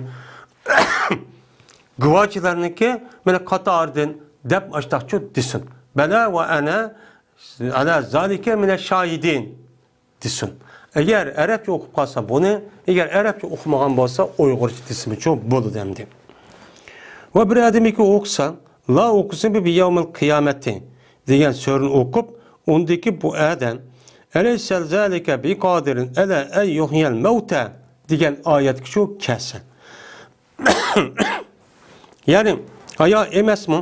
گۇۋاھچىلارنىڭكى مانا قاتارىدىن دەپ ئاشتاقچۇ دېسۇن. بەلە ۋە ئەنە ئەلە زالىكە مىنە شاھىدىن دېسۇن. ئەگەر ئەرەبچە ئوقۇپ قالسا بۇنى، ئەگەر ئەرەبچە ئوقۇمىغان بولسا ئۇيغۇرچە دېسىمىچۇ بولىدۇ ئەمدى. ۋە بىر ئادەمكى ئوقۇسا، لا ئۇقسىمۇ بىيەۋمىل قىيامەتى دېگەن سۈرىنى ئوقۇپ، ئۇندىكى بۇ ئادەم، ئەلەيسە زالىكە بىقادىرىن ئەلە ئەن يۇھيەل مەۋتە دېگەن ئايەتكىچۇ كەلسە. يەنى، ئايا ئەمەسمۇ؟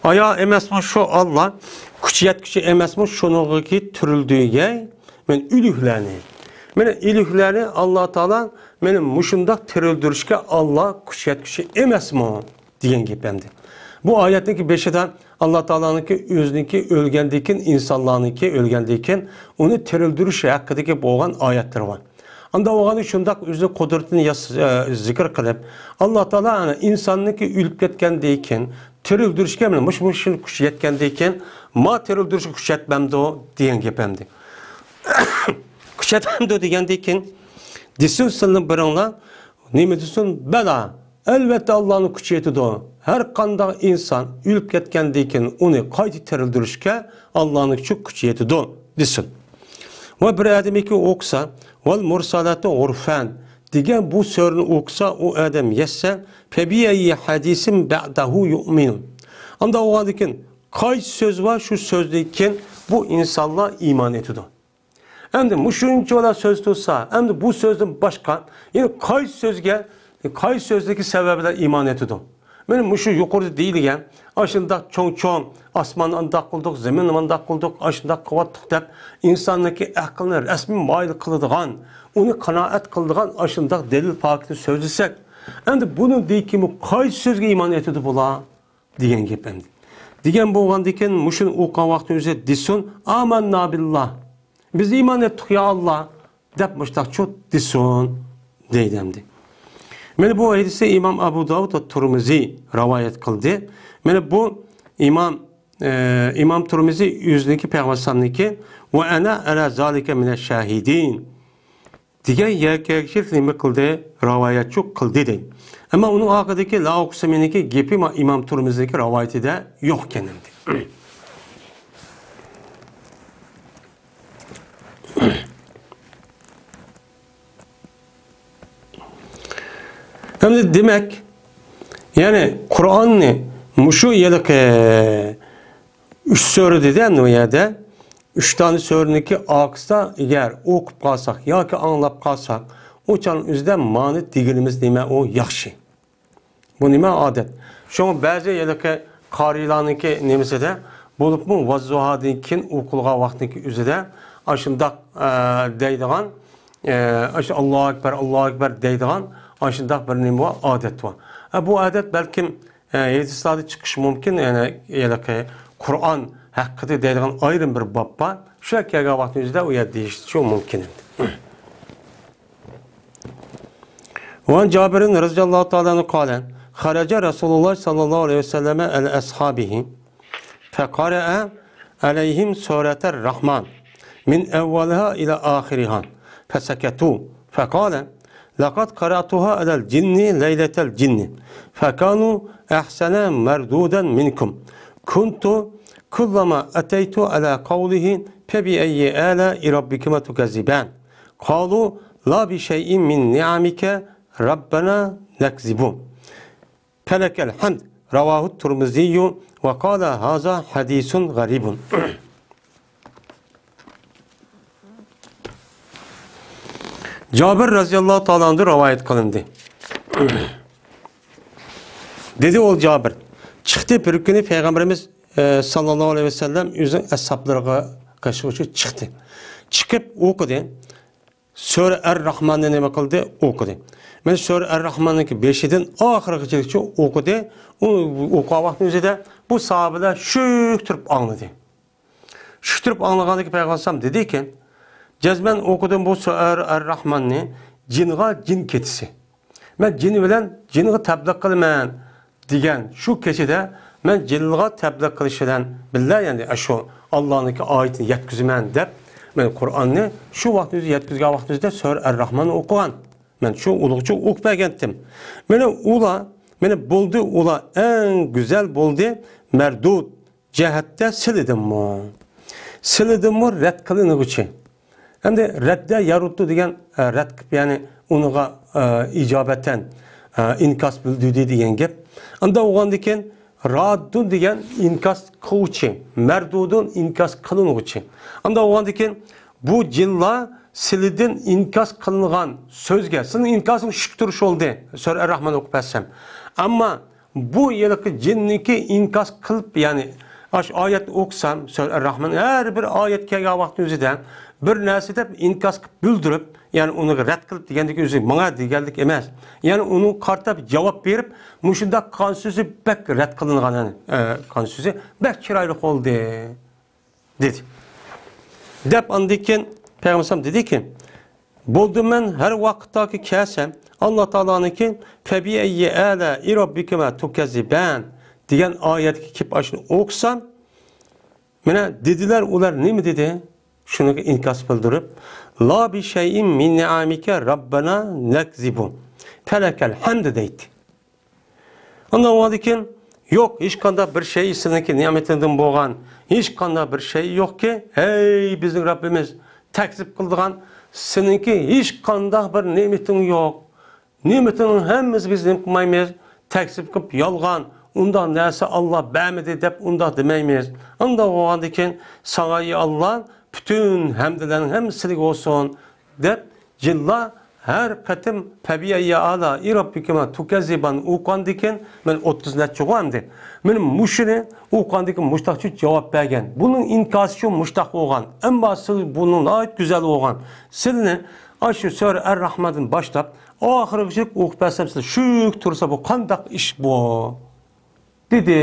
ئايا ئەمەسمۇ شۇ ئاللا، كۈچ يەتكۈچى ئەمەسمۇ شۇنىڭغىكى تىرىلدۈرگەي مەن ئۆلۈكلەرنى. مانا ئۆلۈكلەرنى ئاللا تائالا مانا مۇشۇنداق تىرىلدۈرۈشكە ئاللا كۈچ يەتكۈچى ئەمەسمۇ؟ دېگەن گەپ ئەمدى. بۇ ئايەتنىڭكى بېشىدا ئاللا تائالانىڭكى ئۆزىنىڭكى ئۆلگەندىن كېيىن، ئىنسانلارنىڭكى ئۆلگەندىن كېيىن ئۇنى تىرىلدۈرۈش ھەققىدىكى بولغان ئايەتلىرى بار. ئاندا بولغاندا شۇنداق ئۆزىنىڭ قۇدرىتىنى ياس-، ئە، زىكىر قىلىپ، ئاللا تائالا ئەنە ئىنساننىڭكى ئۆلۈپ كەتكەندىن كېيىن تىرىلدۈرۈشكە مانا مۇشۇ، مۇشۇ كۈچ يەتكەندىن كېيىن ما تىرىلدۈرۈشكە كۈچ يەتمەمدۇ دېگەن گەپ ئەمدى. كۈچ يەتمەمدۇ دېگەندىن كېيىن دېسۇن سىلىنىڭ بىرىڭلار نېمە دېسۇن؟ بەلا، ئەلۋەتتە ئاللانىڭ كۈچى يېتىدۇ. ھەر قانداق ئىنسان ئۆلۈپ كەتكەندىن كېيىن ئۇنى قايتا تىرىلدۈرۈشكە ئاللانىڭ كۈچى، كۈچى يېتىدۇ دېسۇن. ۋە بىر ئادەمكى ئوقۇسا، ۋەل مۇرسالاتى ئۇرفەن دېگەن بۇ سۈرىنى ئوقۇسا، ئۇ ئادەم يەتسە، فەبىئەييى ھەدىسىن بەئدەھۇ يۇئمىنۇن. ئاندا ئوقۇغاندىن كېيىن قايسى سۆز بار، شۇ سۆزدىن كېيىن بۇ ئىنسانلار ئىمان ئېتىدۇ. ئەمدى مۇشۇنچىۋالا سۆز تۇرسا، ئەمدى بۇ سۆزدىن باشقا، يەنە قايسى سۆزگە، قايسى سۆزدىكى سەۋەب بىلەن ئىمان ئېتىدۇ؟ مانا مۇشۇ يۇقىرىدا دېيىلگەن، ئاشۇنداق چوڭ-چوڭ ئاسماننى ئانداق قىلدۇق، زېمىننى مانداق قىلدۇق، ئاشۇنداق قىلىۋاتتۇق دەپ، ئىنساننىڭكى ئەقلىنى رەسمىي مايىل قىلىدىغان، ئۇنى قانائەت قىلىدىغان ئاشۇنداق دەلىل پاكىتنى سۆزلىسەك، ئەمدى بۇنىڭدىن كېيىن قايسى سۆزگە ئىمان ئېتىدۇ بۇلار؟ دېگەن گەپ ئەمدى. دېگەن بولغاندىكىن، مۇشۇنى ئوقۇغان ۋاقتىمىزدا دېسۇن، ئامەننا بىللا. بىز ئىمان ئەتتۇق، يا ئاللا، دەپ مۇشتاق چوت دېسۇن، دەيدۇ ئەمدى. مانا بۇ ھەدىسنى ئىمام ئەبۇ داۋۇد ۋە تۇرمۇزى رىۋايەت قىلدى. مانا بۇ ئىمام، ئە، ئىمام تۇرمۇزى ئۆزىنىڭكى پەيغەمبەر ساللاللاھۇ ئەلەيھى ۋەسەللەمنىڭكى ۋە ئەنە ئەلە زالىكە مىنە شاھىدىن. دېگەن يەرگە كىرىپ نېمە قىلدى؟ رىۋايەتچۇ قىلدى دەيدۇ. ئەمما ئۇنىڭ ئارقىدىكى لا ئۇقسىمۇنىڭكى گېپى ما-، ئىمام تۇرمۇزىنىڭكى رىۋايىتىدە يوق ئىكەن ئەمدى. ئەمدى دېمەك، يەنى قۇرئاننى مۇشۇ ھېلىقى ئۈچ سۈرە دېدى ئەمدى ئۇ يەردە. ئۈچ دانە سۈرىنىڭكى ئارقىسىدا ئەگەر ئوقۇپ قالساق ياكى ئاڭلاپ قالساق، ئۇ چاغنىڭ ئۆزىدە مانا دېگىنىمىز نېمە ئۇ ياخشى. بۇ نېمە ئادەت. شۇڭا بەزى ھېلىقى قارىيلارنىڭكى نېمىسىدە، بولۇپمۇ ۋاززۇھادىن كېيىن ئوقۇلغان ۋاقىتنىڭكى ئۆزىدە ئاشۇنداق، ئە، دەيدىغان، ئە، ئاشۇ ئاللاھۇ ئەكبەر، ئاللاھۇ ئەكبەر دەيدىغان ئاشۇنداق بىر نېمە بار، ئادەت بار. ئە، بۇ ئادەت بەلكىم ئە، ھەدىسلەردە چىقىشى مۇمكىن، يەنى ھېلىقى قۇرئان ھەققىدە دەيدىغان ئايرىم بىر باب بار. شۇ كەلگەن ۋاقىتنىڭ ئۆزىدە ئۇ يەردە دېيىشىشى مۇمكىن ئەمدى. وعن جابر رضي الله تعالى عنه قال: خرج رسول الله صلى الله عليه وسلم على أصحابه فقرأ عليهم سورة الرحمن من أولها إلى آخرها فسكتوا فقال: لقد قرأتها على الجن ليلة الجن فكانوا أحسن مردودا منكم. كنت كلما أتيت على قوله فبأي آلاء ربكما تكذبان قالوا لا بشيء من نعمك ربنا نكذب فلك الحمد رواه الترمذي وقال هذا حديث غريب. جابىر رەزىياللاھۇ تائالا ئەنھۇ رىۋايەت قىلىندى. دېدى ئۇ جابىر، چىقتى بىر كۈنى پەيغەمبىرىمىز، ئە، ساللاللاھۇ ئەلەيھى ۋەسەللەم ئۆزىنىڭ ئەسھابلىرىغا قارشى چىقتى. چىقىپ ئوقۇدى. سۈرە ئەر-راھماننى نېمە قىلدى؟ ئوقۇدى. مانا سۈرە ئەر-راھماننىڭكى بېشىدىن ئاخىرىغىچە ئوقۇدى. ئۇ ئوقۇغان ۋاقتىنىڭ ئۆزىدە بۇ ساھابىلەر شۈك تۇرۇپ ئاڭلىدى. شۈك تۇرۇپ ئاڭلىغاندىكى پەيغەمبەر ئەلەيھىسسالام دېدىكەن، جەزمەن ئوقۇدۇم بۇ سۈرە ئەر-، ئەر-راھماننى جىنغا جىن كېچىسى. مەن جىن بىلەن جىنغا تەبلىغ قىلىمەن دېگەن شۇ كېچىدە مەن جىنغا تەبلىغ قىلىش بىلەن بىللە، يەنى ئاشۇ ئاللانىڭكى ئايىتىنى يەتكۈزىمەن دەپ، مەن قۇرئاننى شۇ ۋاقىتنىڭ ئۆزى يەتكۈزگەن ۋاقىتنىڭ ئۆزىدە سۈرە ئەر-راھماننى ئوقۇغان. مەن شۇ ئۇلۇغچە ئوقۇپ بەرگەنتىم. مانا ئۇلار، مانا بولدى، ئۇلار ئەڭ گۈزەل بولدى، مەردۇد جەھەتتە سىلىدىنمۇ. سىلىدىنمۇ رەت قىلىنغۇچى. ئەمدى رەددە يارۇددۇ دېگەن، ئە، رەت قىلىپ، يەنى ئۇنىڭغا، ئە، ئىجابەتەن، ئە، ئىنكاس بىلدۈردى دېگەن گەپ. ئاندا بولغاندىكىن راددۇن دېگەن ئىنكاس قىلغۇچى، مەردۇدۇن ئىنكاس قىلىنغۇچى. ئاندا بولغاندىكىن بۇ جىنلار سىلىدىن ئىنكاس قىلىنغان سۆزگە، سىلىنىڭ ئىنكاسىڭ شۈك تۇرۇش بولدى، سۈرە ئەر-راھمان ئوقۇپ بەرسەم. ئەمما بۇ ھېلىقى جىننىكى ئىنكاس قىلىپ، يەنى ئاشۇ ئايەتنى ئوقۇسام، سۈرە ئەر-راھمان ھەر بىر ئايەت كەلگەن ۋاقىتنىڭ ئۆزىدە بىر نەرسە دەپ ئىنكاس قىلىپ بىلدۈرۈپ، يەنى ئۇنى رەت قىلىپ دېگەندىكى ئۆزى ماڭا دېگەنلىك ئەمەس. يەنى ئۇنىڭغا قارىتىپ جاۋاب بېرىپ، مۇشۇنداق قىلغان سۆزى بەك رەت قىلىنغان، يەنى، ئە، قىلغان سۆزى بەك چىرايلىق بولدى. دېدى. دەپ ئاندىن كېيىن پەيغەمبەر ئەلەيھىسسالام دېدىكى، بولدى، مەن ھەر ۋاقىتتاكى كەلسەم، ئاللا تائالانىڭكى فەبىئەييى ئالائى رەببىكۇما تۇكەززىبان دېگەن ئايەتكە كېلىپ ئاشۇنى ئوقۇسام، مانا دېدىلەر، ئۇلار نېمە دېدى؟ شۇنىڭغا ئىنكاس بىلدۈرۈپ، لا بىشەيئىن مىن نىئامىكە رەببەنا نەكزىبۇ فەلەكەل ھەمدۇ دەيتتى. ئاندىن ئۇنىڭدىن كېيىن، يوق، ھېچقانداق بىر شەيئى سېنىڭكى نېمىتىڭدىن بولغان، ھېچقانداق بىر شەيئى يوقكى، ھەي بىزنىڭ رەببىمىز، تەكزىپ قىلىدىغان، سېنىڭكى ھېچقانداق بىر نېمىتىڭ يوق. نېمىتىڭنىڭ ھەممىسىگە بىز نېمە قىلمايمىز؟ تەكزىپ قىلىپ يالغان، ئۇنداق نەرسە ئاللا بەرمىدى دەپ ئۇنداق دېمەيمىز. ئانداق بولغاندىن كېيىن، ساڭا، ئى ئاللا، پۈتۈن ھەمدلەرنىڭ ھەممىسى سىلىگە بولسۇن. دەپ، جىنلار ھەر قېتىم فەبىئەييى ئالائى رەببىكۇما تۇكەززىبان ئوقۇغاندىكىن، مەن ئوتتۇز نەچچىغۇ ئەمدى. مانا مۇشۇنى ئوقۇغاندىكىن مۇشتاقچە جاۋاب بەرگەن. بۇنىڭ ئىنكاسى شۇ مۇشتاق بولغان. ئەمما سىز بۇنىڭ ناھايىتى گۈزەل بولغان. سىلىنى ئاشۇ سۈرە ئەر-راھماندىن باشلاپ ئاخىرىغىچە ئوقۇپ بەرسەم، سىلەر شۈك تۇرسا، بۇ قانداق ئىش بۇ؟ دېدى،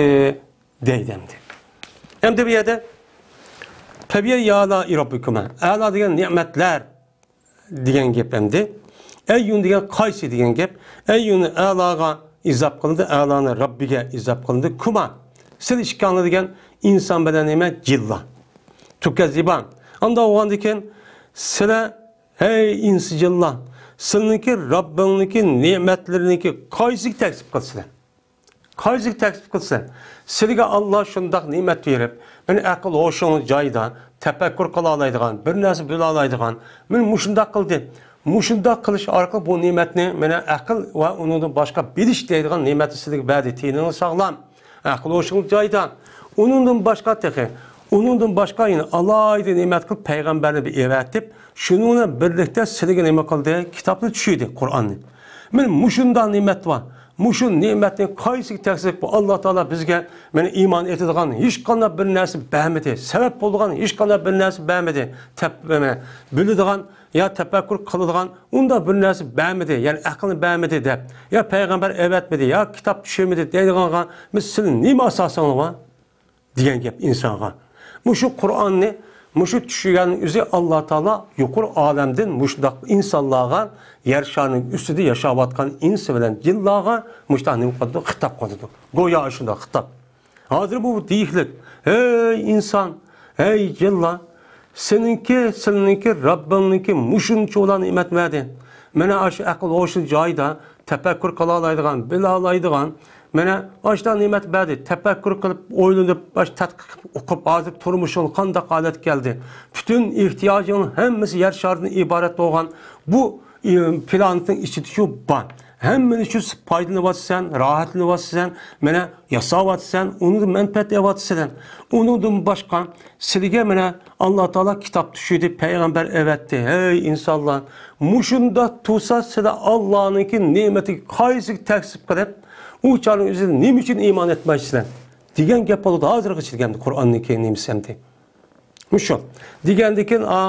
دەيدۇ ئەمدى. ئەمدى بۇ يەردە فەبىئەييى ئالائى رەببىكۇما. ئەلا دېگەن نېمەتلەر دېگەن گەپ ئەمدى. ئەييۇن دېگەن قايسى دېگەن گەپ. ئەييۇن ئەلاغا ئىزاپ قىلىندى، ئەلانى رەببىگە ئىزاپ قىلىندى. كۇما. سىلەر ئىككىڭلار دېگەن ئىنسان بىلەن نېمە؟ جىنلار. تۇكەززىبان. ئاندا بولغاندىكىن سىلەر، ھەي ئىنسى جىنلار، سىلىنىڭكى رەببىڭنىڭكى نېمەتلىرىنىڭكى قايسىسىگە تەكزىپ قىلىسىلەر؟ قايسىگە تەكزىپ قىلىسىلەر؟ سىلىگە ئاللا شۇنداق نېمەت بېرىپ، مېنى ئەقىل ھوشۇڭنىڭ جايىدا، تەپەككۇر قىلالايدىغان، بىر نەرسە بىلالايدىغان، مېنى مۇشۇنداق قىلدى. مۇشۇنداق قىلىش ئارقىلىق بۇ نېمەتنى، مېنى ئەقىل ۋە ئۇنىڭدىن باشقا بىلىش دەيدىغان نېمەتنى سىلىگە بەردى. تېنىڭ ساغلام، ئەقىل ھوشۇڭ جايىدا. ئۇنىڭدىن باشقا تېخى، ئۇنىڭدىن باشقا يەنە ئالاھىدە نېمەت قىلىپ پەيغەمبەرنى بىر ئەۋەتىپ، شۇنىڭ بىلەن بىرلىكتە سىلىگە نېمە قىلدى؟ كىتابنى چۈشۈردى، قۇرئاننى. مانا مۇشۇنداق نېمەت بار. مۇشۇ نېمەتنى قايسىگە تەكزىپ بۇ ئاللا تائالا بىزگە، مانا، ئىمان ئېتىدىغان ھېچقانداق بىر نەرسە بەرمىدى. سەۋەب بولىدىغان ھېچقانداق بىر نەرسە بەرمىدى. تەپ-، مانا، بىلىدىغان يا تەپەككۇر قىلىدىغان ئۇنداق بىر نەرسە بەرمىدى، يەنى ئەقىلنى بەرمىدى دەپ، يا پەيغەمبەر ئەۋەتمىدى، يا كىتاب چۈشۈرمىدى دەيدىغانغا بىز سىلى نېمە ئاساسىڭلار بار؟ دېگەن گەپ ئىنسانغا. مۇشۇ قۇرئاننى، مۇشۇ چۈشۈرگەننىڭ ئۆزى ئاللا تائالا يۇقىرى ئالەمدىن مۇشۇنداق ئىنسانلارغا، يەر شارىنىڭ ئۈستىدە ياشاۋاتقان ئىنس بىلەن جىنلارغا مۇشۇنداق نېمە قىلىدۇ؟ خىتاب قىلىدۇ. گويا شۇنداق خىتاب. ھازىر بۇ دېيىشلىك، ھەي ئىنسان، ھەي جىنلار، سېنىڭكى، سېنىڭكى، رەببىڭنىڭكى مۇشۇنچە ئۇلارنى نېمەت بەردى. مانا ئاشۇ ئەقىل ھوشى جايىدا، تەپەككۇر قىلالايدىغان، بىلالايدىغان، مانا ئاشۇنداق نېمەت بەردى. تەپەككۇر قىلىپ، ئويلىنىپ، باش تەتقىق قىلىپ ئوقۇپ، ھازىر تۇرمۇشۇڭ قانداق ھالەتكە كەلدى. پۈتۈن ئېھتىياجىڭنىڭ ھەممىسى يەر شارىدىن ئىبارەت بولغان بۇ، ئى، پلانېتنىڭ ئىچىدە شۇ بار. ھەممىنى شۇ پايدىلىنىۋاتىسەن، راھەتلىنىۋاتىسەن، مانا ياساۋاتىسەن، ئۇنىڭدىن مەنپەئەت ئېلىۋاتىسەن. ئۇنىڭدىن باشقا سىلىگە مانا ئاللا تائالا كىتاب چۈشۈردى، پەيغەمبەر ئەۋەتتى. ھەي ئىنسانلار، مۇشۇنداق تۇرسا سىلەر ئاللانىڭكى نېمىتىگە قايسىگە تەكزىپ قىلىپ، ئۇ چاغنىڭ ئۆزىدە نېمە ئۈچۈن ئىمان ئېيتمايسىلەر؟ دېگەن گەپ بولىدۇ ھازىرغىچە دېگەندە قۇرئاننىڭكى نېمىسى ئەمدى. مۇشۇ. دېگەندىكىن، ئا،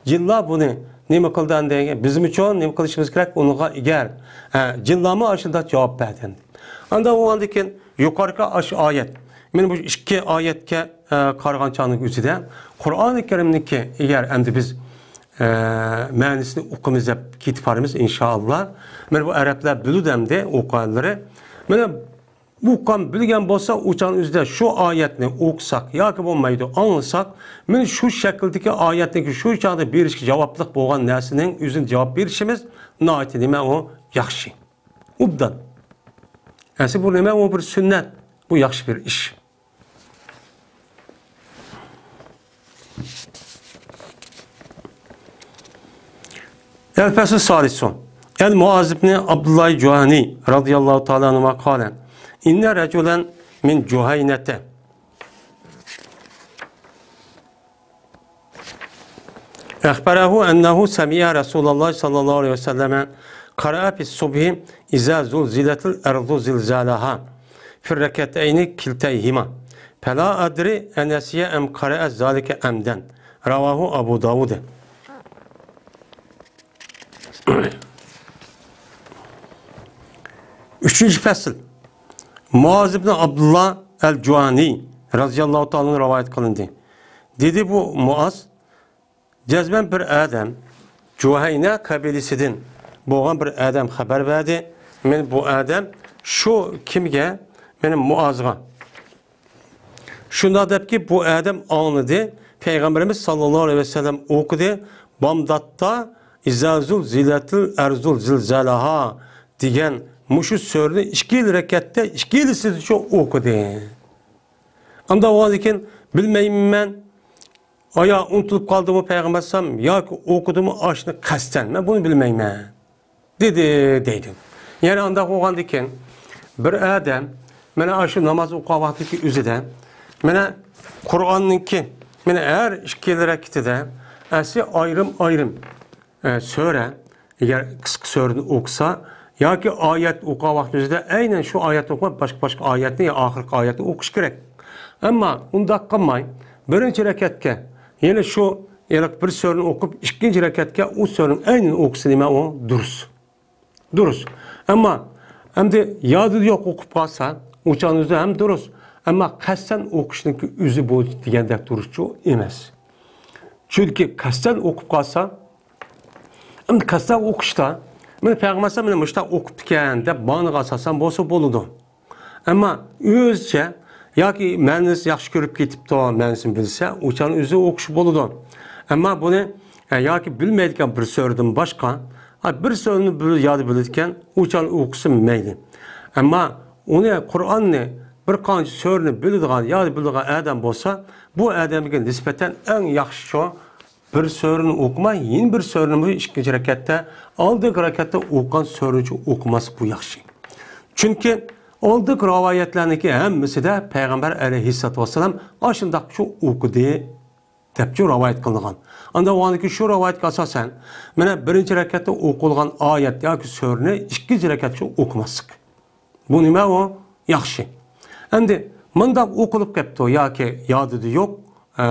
جىنلار بۇنى نېمە قىلدى ئەمدى؟ بىزمۇچۇ نېمە قىلىشىمىز كېرەك؟ ئۇنىڭغا ئەگەر، ھە، جىنلارمۇ ئاشۇنداق جاۋاب بەردى ئەمدى. ئاندا بولغاندىكىن يۇقىرىقى ئاشۇ ئايەت. مانا بۇ ئىككى ئايەتكە، ئە، قارىغان چاغنىڭ ئۆزىدە قۇرئانى كەرىمنىڭكى ئەگەر ئەمدى بىز، ئە، مەنىسىنى ئوقۇيمىز دەپ كېتىپ بارىمىز، ئىنشائاللا. مانا بۇ ئەرەبلەر بىلىدۇ ئەمدى ئوقۇغانلىرى. مانا ئۇققان، بىلگەن بولسا، ئۇ چاغنىڭ ئۆزىدە شۇ ئايەتنى ئوقۇساق ياكى بولمايدۇ، ئاڭلىساق، مانا شۇ شەكىلدىكى ئايەتنىڭكى شۇ چاغدا بېرىشكە جاۋابلىق بولغان نەرسىنىڭ ئۆزىنى جاۋاب بېرىشىمىز ناھايىتى نېمە ئۇ؟ ياخشى. ئوبدان. ئەسلى بۇ نېمە ئۇ؟ بىر سۈننەت. بۇ ياخشى بىر ئىش. الفصل الثالث. عن معاذ بن عبد الله الجهني رضي الله تعالى عنهما قال: إن رجلا من جهينة أخبره أنه سمع رسول الله صلى الله عليه وسلم قرأ في الصبح إذا زلزلت الأرض زلزالها في الركعتين كلتيهما، فلا أدري أنسي أم قرأ ذلك عمدا. رواه أبو داود. ئۈچىنچى پەسىل. مۇئاز ئىبن ئابدۇللا ئەل جۇھانى رەزىياللاھۇ تائالا ئەنھۇ رىۋايەت قىلىندى. دېدى بۇ مۇئاز، جەزمەن بىر ئادەم، جۇھەينە قەبىلىسىدىن بولغان بىر ئادەم خەۋەر بەردى. مانا بۇ ئادەم شۇ كىمگە؟ مانا مۇئازغا. شۇنداق دەپكى، بۇ ئادەم ئاڭلىدى، پەيغەمبىرىمىز ساللاللاھۇ ئەلەيھى ۋەسەللەم ئوقۇدى، بامداتتا «ئىزا زۇلزىلەتىل ئەرزۇ زىلزالەھا» دېگەن مۇشۇ سۈرىنى ئىككىلا رەكەتتە، ئىككىلىسىدىچۇ ئوقۇدى. ئانداق بولغاندىكىن بىلمەيمەن، ئايا ئۇنتۇلۇپ قالدىمۇ پەيغەمبەر ئەلەيھىسسالام ياكى ئوقۇدىمۇ ئاشۇنى قەستەن، مەن بۇنى بىلمەيمەن. دېدى، دەيدۇ. يەنى ئانداق بولغاندىكىن، بىر ئادەم، مانا، ئاشۇ ناماز ئوقۇغان ۋاقتىدىكى ئۆزىدە، مانا، قۇرئاننىڭكى، مانا، ھەر ئىككىلا رەكىتىدە ئەسلى ئايرىم-ئايرىم، ئە، سۈرە، ئەگەر قىسقا سۈرىنى ئوقۇسا، ياكى ئايەت ئوقۇغان ۋاقتى ئۆزىدە ئەينەن شۇ ئايەتنى ئوقۇماي، باشقا-باشقا ئايەتنى يا ئاخىرقى ئايەتنى ئوقۇش كېرەك. ئەمما ئۇنداق قىلماي، بىرىنچى رەكەتكە، يەنە شۇ ھېلىقى بىر سۈرىنى ئوقۇپ، ئىككىنچى رەكەتكە ئۇ سۈرىنىڭ ئەينىنى ئوقۇسا نېمە ئۇ؟ دۇرۇس. دۇرۇس. ئەمما ئەمدى يادىدا يوق ئوقۇپ قالسا، ئۇ چاغنىڭ ئۆزى ھەم دۇرۇس. ئەمما قەستەن ئوقۇشنىڭكى ئۆزى بۇ دېگەندەك دۇرۇسچۇ ئەمەس. چۈنكى قەستەن ئوقۇپ قالسا، ئەمدى قەستەن ئوقۇشتا، مانا پەيغەمبەر مانا مۇشۇنداق ئوقۇپتىكەن دەپ مانىغا ئاساسەن بولسا بولىدۇ. ئەمما ئۆزىچە ياكى مەنىسى ياخشى كۆرۈپ كېتىپتۇ، مەنىسىنى بىلسە، ئۇ چاغنىڭ ئۆزى ئوقۇش بولىدۇ. ئەمما بۇنى، ئە، ياكى بىلمەيدىكەن بىر سۈرىدىن باشقا، ئا، بىر سۈرىنى بىر يادا بىلىدىكەن، ئۇ چاغنى ئوقۇسا مەيلى. ئەمما ئۇنى، قۇرئاننى، بىر قانچە سۈرىنى بىلىدىغان، يادا بىلىدىغان ئادەم بولسا، بۇ ئادەمگە نىسبەتەن ئەڭ ياخشى شۇ، بىر سۈرىنى ئوقۇماي، يەنە بىر سۈرىنى ئىككىنچى رەكەتتە، ئالدىنقى رەكەتتە ئوقۇغان سۈرىنى ئوقۇماسلىق بۇ ياخشى. چۈنكى ئالدىنقى رىۋايەتلەرنىڭكى ھەممىسىدە پەيغەمبەر ئەلەيھىسسالاتۇ ۋەسسالام ئاشۇنداق شۇ ئوقۇدى دەپچۇ رىۋايەت قىلىنغان. ئاندا ۋاندىكى شۇ رىۋايەتكە ئاساسەن، مانا بىرىنچى رەكەتتە ئوقۇلغان ئايەت ياكى سۈرىنى ئىككىنچى رەكەتتە ئوقۇماسلىق. بۇ نېمە ئۇ؟ ياخشى. ئەمدى مۇنداق ئوقۇلۇپ كەپتۇ ياكى يادىدا يوق، ئە،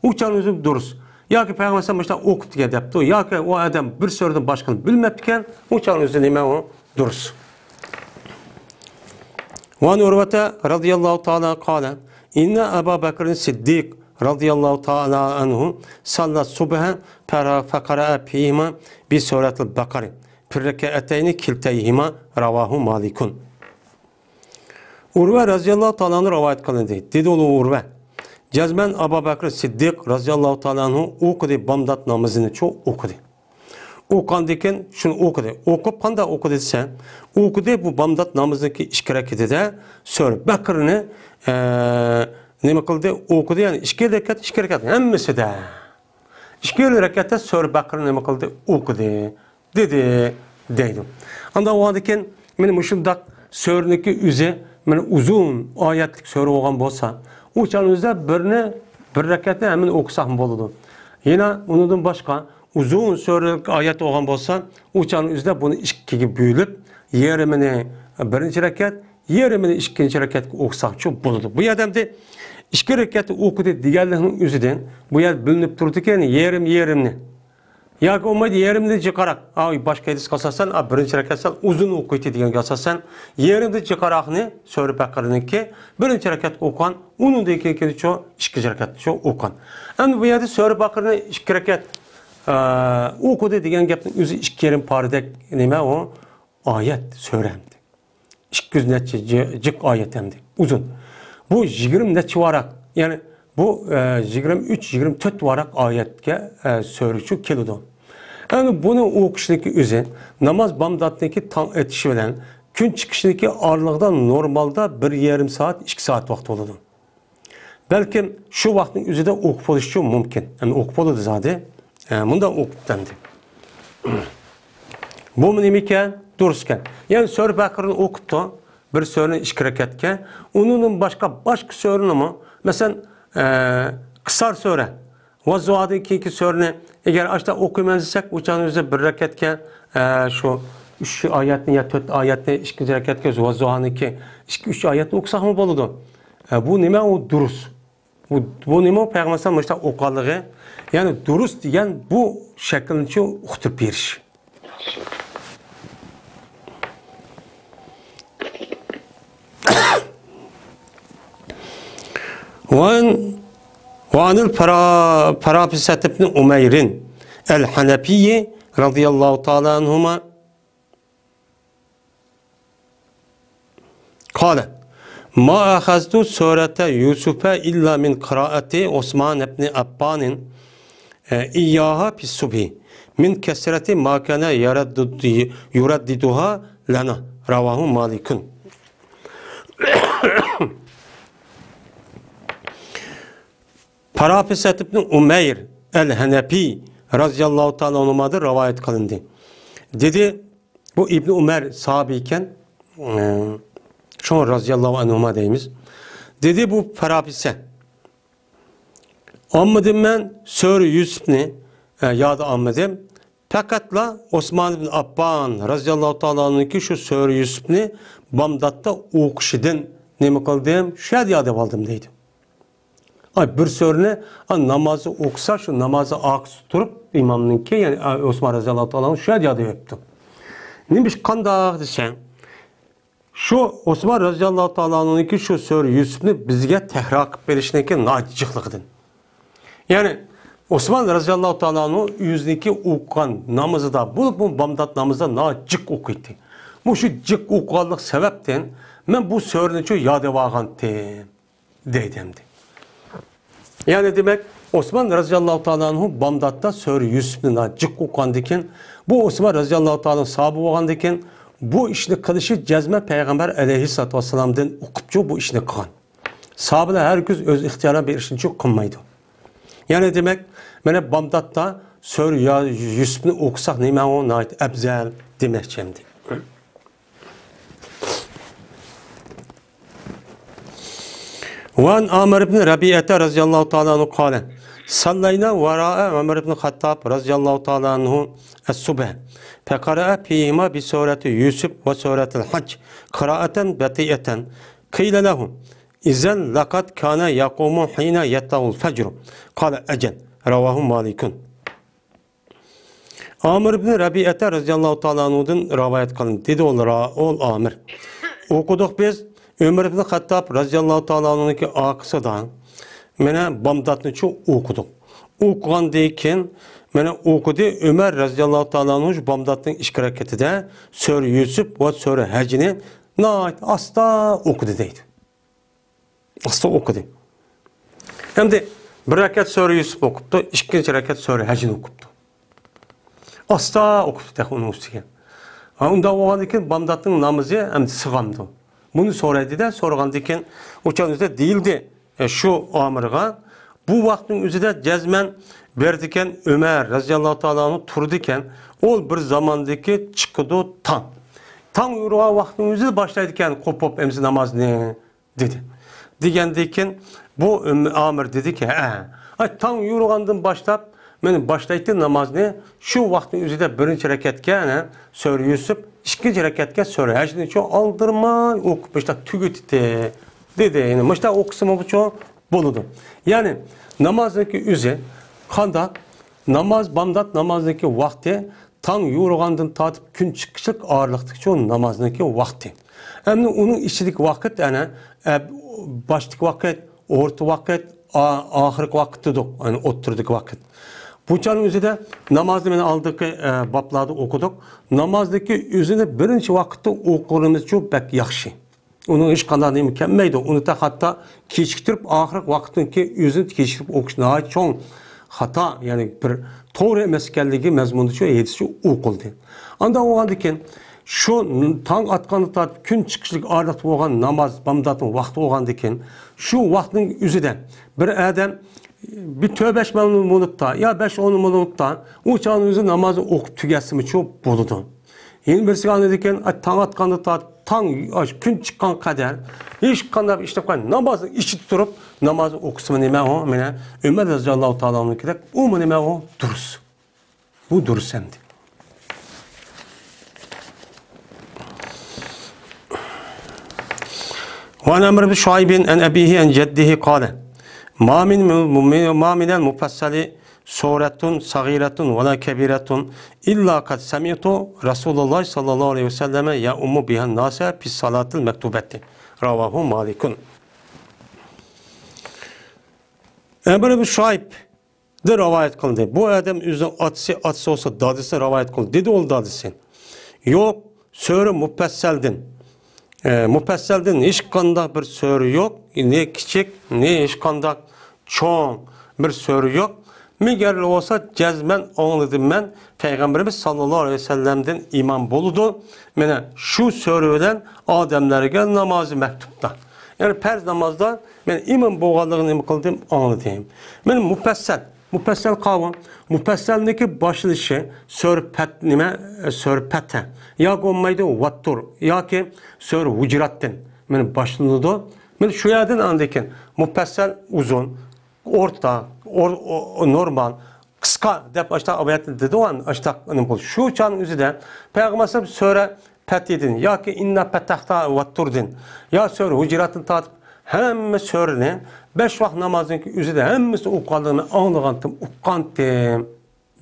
ئۇ چاغنىڭ ئۆزى دۇرۇس. ياكى پەيغەمبەر ئەلەيھىسسالام مۇشۇنداق ئوقۇپتىكەن دەپتۇ، ياكى ئۇ ئادەم بىر سۈرىدىن باشقىنى بىلمەپتىكەن، ئۇ چاغنىڭ ئۆزى نېمە ئۇ؟ دۇرۇس. وعن عروة رضي الله تعالى قال: إن أبا بكر الصديق رضي الله تعالى عنه صلى الصبح فقرأ فيهما بسورة البقرة في الركعتين كلتيهما. رواه مالك. ئۇرۋە رەزىياللاھۇ تائالا ئەنھۇ رىۋايەت قىلىندى. دېدى ئۇلۇغ ئۇرۋە، جەزمەن ئەبۇ بەكرى سىددىق رەزىياللاھۇ تائالا ئەنھۇ ئوقۇدى، بامدات نامىزىنى چۇ ئوقۇدى. ئوقۇغاندىن كېيىن شۇنى ئوقۇدى. ئوقۇپ قانداق ئوقۇدى دېسە، ئوقۇدى بۇ بامدات نامىزىنىڭكى ئىككى رەكىتىدە سۈرە بەقىرىنى، ئە، نېمە قىلدى؟ ئوقۇدى، يەنى ئىككى رەكەت، ئىككى رەكەت ھەممىسىدە. ئىككى رەكەتتە سۈرە بەقىرىنى نېمە قىلدى؟ ئوقۇدى. دېدى، دەيدۇ. ئانداق بولغاندىكىن، مانا مۇشۇنداق سۈرىنىڭكى ئۆزى، مانا ئۇزۇن ئايەتلىك سۈرە بولغان بولسا، ئۇ چاغنىڭ ئۆزىدە بىرنى، بىر رەكەتنى ھەممىنى ئوقۇساقمۇ بولىدۇ. يەنە ئۇنىڭدىن باشقا ئۇزۇن سۈرىلىك ئايەت بولغان بولسا، ئۇ چاغنىڭ ئۆزىدە بۇنى ئىككىگە بۆلۈپ، يېرىمىنى بىرىنچى رەكەت، يېرىمىنى ئىككىنچى رەكەتكە ئوقۇساقچۇ بولىدۇ. بۇ يەردە ئەمدى ئىككى رەكەتتە ئوقۇدى دېگەنلىكنىڭ ئۆزىدىن بۇ يەردە بىلىنىپ تۇرىدىكەن، يېرىم، يېرىمنى. ياكى بولمايدۇ، يېرىمدىن جىقراق. ئاۋۇ باشقا ھەدىسكە ئاساسەن، ئا، بىرىنچى رەكەت سەل ئۇزۇن ئوقۇيتتى دېگەنگە ئاساسەن، يېرىمدىن جىقراقنى سۈرە بەقەرىنىڭكى بىرىنچى رەكەتتە ئوقۇغان، ئۇنىڭدىن كېيىن، كېيىنچۇ ئىككىنچى رەكەتتىچۇ ئوقۇغان. ئەمدى بۇ يەردە سۈرە بەقەرىنى ئىككى رەكەت، ئا، ئوقۇدى دېگەن گەپنىڭ ئۆزى ئىككى يېرىم پارىدەك نېمە ئۇ؟ ئايەت، سۈرە ئەمدى. ئىككى يۈز نەچچە جى-، جىق ئايەت ئەمدى. ئۇزۇن. بۇ يىگىرمە نەچچە ۋاراق، يەنى بۇ، ئە، يىگىرمە ئۈچ، يىگىرمە تۆت ۋاراق ئايەتكە، ئە، سۈرە شۇ كېلىدۇ. ئەمدى بۇنى ئوقۇشنىڭكى ئۆزى ناماز بامداتنىڭكى تاڭ ئېتىشى بىلەن كۈن چىقىشنىڭكى ئارىلىقىدا نورمالدا بىر يېرىم سائەت، ئىككى سائەت ۋاقىت بولىدۇ. بەلكىم شۇ ۋاقىتنىڭ ئۆزىدە ئوقۇپ بولۇشى مۇمكىن. يەنى ئوقۇپ بولىدۇ زادى. ئە، مۇنداق ئوقۇپتۇ ئەمدى. بۇمۇ نېمىكەن؟ دۇرۇسكەن. يەنى سۈرە بەقەرىنى ئوقۇپتۇ. بىر سۈرىنى ئىككى رەكەتكە. ئۇنىڭدىن باشقا، باشقا سۈرىنىمۇ، مەسىلەن، ئە، قىسار سۈرە، ۋەززۇھادىن كېيىنكى سۈرىنى ئەگەر ئاشتا ئوقۇيمەن دېسەك، ئۇ چاغنىڭ ئۆزىدە بىر رەكەتكە، ئە، شۇ ئۈچ ئايەتنى يا تۆت ئايەتنى ئىككىنچى رەكەتكە ۋەززۇھانىڭكى ئىككى، ئۈچ ئايەتنى ئوقۇساقمۇ بولىدۇ. ئە، بۇ نېمە؟ ئۇ دۇرۇس. بۇ، بۇ نېمە؟ پەيغەمبەر ئەلەيھىسسالام مۇشۇنداق ئوقۇغانلىقى، يەنى دۇرۇس دېگەن بۇ شەكىلنىچۇ ئۇقتۇرۇپ بېرىش. وعن، وعن الفرا-، فرافسة بن أمير الحنفي رضي الله تعالى عنهما قال: ما أخذت سورة يوسف إلا من قراءة عثمان بن عفان إياها في الصبح من كثرة ما كان يردد-، يرددها لنا. رواه مالك. پارافىسەت ئىبنى ئۇمەير ئەل ھەنەپىي رازىياللاھۇ تائالا ئەنھۇمادىن رىۋايەت قىلىندى. دېدى، بۇ ئىبنى ئۇمەر ساھابە ئىكەن، ئە، شۇڭا رازىياللاھۇ ئەنھۇما دەيمىز. دېدى، بۇ پارافىسە، ئالمىدىم مەن سۈرە يۈسۈپنى، ئە، يادا ئالمىدىم. پەقەتلا ئوسمان ئىبن ئاففان رازىياللاھۇ تائالا ئەنھۇنىڭكى شۇ سۈرە يۈسۈپنى بامداتتا ئوقۇشىدىن نېمە قىلدىم؟ شۇ يەردە ياد ئالدىم دەيدۇ. ئاي، بىر سۈرىنى، ئا، نامازدا ئوقۇسا، شۇ نامازدا ئارقىسىدا تۇرۇپ ئىمامنىڭكى، يەنى، ئا، ئوسمان رازىياللاھۇ تائالا ئەنھۇ شۇ يەردە ياد ئېلىپتۇ. نېمە ئىش، قانداق دېسەڭ، شۇ ئوسمان رازىياللاھۇ تائالا ئەنھۇنىڭكى شۇ سۈرە يۈسۈپنى بىزگە تەكرار قىلىپ بېرىشنىڭكى ناھايىتى جىقلىقىدىن. يەنى، ئوسمان رازىياللاھۇ تائالا ئەنھۇ ئۆزىنىڭكى ئوقۇغان نامىزىدا، بولۇپمۇ بامدات نامىزىدا ناھايىتى جىق ئوقۇيتتى. مۇشۇ جىق ئوقۇغانلىق سەۋەبتىن مەن بۇ سۈرىنىچۇ ياد ئېلىۋالغانتىم. دەيدۇ ئەمدى. يەنى دېمەك، ئوسمان رازىياللاھۇ تائالا ئەنھۇ بامداتتا سۈرە يۈسۈپنى جىق ئوقۇغاندىكىن، بۇ ئوسمان رازىياللاھۇ تائالا ساھابە بولغاندىكىن، بۇ ئىشنى قىلىشى جەزمەن پەيغەمبەر ئەلەيھىسسالاتۇ ۋەسسالامدىن ئوقۇپچۇ بۇ ئىشنى قىلغان. ساھابىلەر ھەرگىز ئۆز ئىختىيارى بىر ئىشنىچۇ قىلمايدۇ. يەنى دېمەك، مانا بامداتتا سۈرە يا-، يۈسۈپنى ئوقۇساق نېمە ئۇ ناھايىتى ئەۋزەل دېمەكچى ئەمدى. وعن عامر بن ربيعة رضي الله تعالى عنه قال: صلينا وراء عمر بن الخطاب رضي الله تعالى عنه الصبح، فقرأ فيهما بسورة يوسف وسورة الحج قراءة بطيئة. قيل له: إذن لقد كان يقوم حين يطلع الفجر. قال: أجل. رواه مالك. ئامىر ئىبنى رەبىئەتە رەزىياللاھۇ تائالا ئەنھۇدىن رىۋايەت قىلىندى. دېدى ئۇلار، ئول ئامىر، ئوقۇدۇق بىز ئۆمەر ئىبنى خەتتاب رەزىياللاھۇ تائالا ئەنھۇنىڭكى ئارقىسىدا، مانا، بامداتنىچۇ ئوقۇدۇق. ئوقۇغاندىن كېيىن، مانا، ئوقۇدى ئۆمەر رەزىياللاھۇ تائالا ئەنھۇ شۇ بامداتنىڭ ئىككى رەكىتىدە سۈرە يۈسۈپ ۋە سۈرە ھەجنى ناھايىتى ئاستا ئوقۇدى دەيدۇ. ئاستا ئوقۇدى. ئەمدى بىر رەكەت سۈرە يۈسۈپ ئوقۇپتۇ، ئىككىنچى رەكەت سۈرە ھەجنى ئوقۇپتۇ. ئاستا ئوقۇپتۇ تېخى ئۇنىڭ ئۈستىگە. ھا، ئۇنداق بولغاندىن كېيىن بامداتنىڭ نامىزى ئەمدى سىغامدۇ؟ بۇنى سورايدىدە، سورىغاندىن كېيىن ئۇ چاغدا دېيىلدى، ئە، شۇ ئامىرغا، بۇ ۋاقىتنىڭ ئۆزىدە جەزمەن بېرىدىكەن، ئۆمەر رەزىياللاھۇ تائالا ئەنھۇ تۇرىدىكەن، ئۇ بىر زاماندىكى چىقىدۇ تاڭ. تاڭ يورۇغان ۋاقىتنىڭ ئۆزىدە باشلايدىكەن قوپۇپ ئەمدى نامازنى. دېدى. دېگەندىن كېيىن بۇ ئۆم-، ئامىر دېدىكى، ھە. ئاي، تاڭ يورۇغاندىن باشلاپ، مانا باشلايتتى نامازنى، شۇ ۋاقىتنىڭ ئۆزىدە بىرىنچى رەكەتكە، ئەنە، سۈرە يۈسۈپ، ئىككىنچى رەكەتكە سۈرە ھەجنىچۇ ئالدىرىماي ئوقۇپ، مۇشۇنداق تۈگىتىتتى، دېدى. يەنى مۇشۇنداق ئوقۇسىمۇ بولىدۇ. يەنى نامازنىڭكى ئۆزى قانداق؟ ناماز، بامدات نامازنىڭكى ۋاقتى تاڭ يورۇغاندىن تارتىپ كۈن چىقىشلىق ئارىلىقتىكى شۇ نامازنىڭكى ۋاقتى. ئەمدى ئۇنىڭ ئىچىدىكى ۋاقىت، ئەنە، ئە، باشتىكى ۋاقىت، ئورتا ۋاقىت، ئا-، ئاخىرقى ۋاقىت دېدۇق، ئەنە، ئوتتۇرىدىكى ۋاقىت. بۇ چاغنىڭ ئۆزىدە نامازنى مانا ئالدىقى، ئە، بابلاردا ئوقۇدۇق. نامازدىكى ئۆزىنى بىرىنچى ۋاقىتتا ئوقۇغىنىمىزچۇ بەك ياخشى. ئۇنىڭ ھېچقانداق نېمە كەلمەيدۇ. ئۇنى تېخى ھەتتا كېچىكتۈرۈپ، ئاخىرقى ۋاقىتتىن كېيىن ئۆزىنى كېچىكتۈرۈپ ئوقۇش ناھايىتى چوڭ خاتا، يەنى بىر توغرا ئەمەس ئىكەنلىكى مەزمۇنىدا شۇ ھەدىسچۇ ئوقۇلدى. ئانداق بولغاندىن كېيىن شۇ تاڭ ئاتقاندا تارتىپ كۈن چىقىشلىق ئارىلىقتا بولغان ناماز، بامداتنىڭ ۋاقتى بولغاندىن كېيىن شۇ ۋاقىتنىڭ ئۆزىدە بىر ئادەم بىر تۆت بەش مىنۇتتا يا بەش ئون مىنۇتتا ئۇ چاغنىڭ ئۆزى نامازنى ئوقۇپ تۈگەتسىمۇچۇ بولىدۇ. يەنە بىرسىگە ئاندىن كېيىن، ئاي، تاڭ ئاتقاندا تارتىپ، تاڭ، ئاي، كۈن چىققان قەدەر ھېچقانداق بىر ئىش قىلماي، نامازنىڭ ئىچىدە تۇرۇپ، نامازنى ئوقۇسىمۇ نېمە ئۇ؟ مانا ئۆمەر رەزىياللاھۇ تائالا ئانھۇدەك، ئۇمۇ نېمە ئۇ؟ دۇرۇس. بۇ دۇرۇس ئەمدى. وعن عمرو بن شعيب عن أبيه عن جده قال: ما من، ما من المفصل سورة صغيرة ولا كبيرة إلا قد سمعت رسول الله صلى الله عليه وسلم يؤم بها الناس في الصلاة المكتوبة. رواه مالك. ئەمر ئىبن شۇئەيبدىن رىۋايەت قىلدى. بۇ ئادەم ئۆزىنىڭ ئاتىسى، ئاتىسى بولسا دادىسىدىن رىۋايەت قىلدى. دېدى ئۇ دادىسى: يوق، سۈرە مۇپەسسەلدىن، ئە، مۇپەسسەلدىن ھېچقانداق بىر سۈرە يوق، نە كىچىك، نە ھېچقانداق چوڭ بىر سۈرە يوق. مەگەر بولسا جەزمەن ئاڭلىدىم مەن، پەيغەمبىرىمىز ساللاللاھۇ ئەلەيھى ۋەسەللەمدىن ئىمام بولىدۇ. مانا شۇ سۈرە بىلەن ئادەملەرگە نامازى مەكتۇبتا. يەنى پەرز نامازدا مەن ئىمام بولغانلىقىنى نېمە قىلدىم، ئاڭلىدىم. مانا مۇپەسسەل، مۇپەسسەل قاۋۇ، مۇپەسسەلنىڭكى باشلىنىشى سۈرە پەت، نېمە، سۈرە پەتھە. ياكى بولمايدۇ ۋەتتۇر، ياكى سۈرە ھۇجراتتىن مانا باشلىنىدۇ. مانا شۇ يەردىن ئاندىن كېيىن مۇپەسسەل ئۇزۇن، ئورتا، ئور-، ئو-، نورمال، قىسقا دەپ ئاشتاق ئايەتنى دېدىغۇ، ئاشتاق نېمە قىلدى. شۇ چاغنىڭ ئۆزىدە پەيغەمبەر سۈرە پەتھىدىن ياكى ئىننا پەتەھنا ۋەتتۇردىن يا سۈرە ھۇجراتتىن تارتىپ ھەممە سۈرىنى بەش ۋاق نامازنىڭ ئۆزىدە ھەممىسىنى ئوقۇغانلىقىنى ئاڭلىغانتىم، ئۇققانتىم.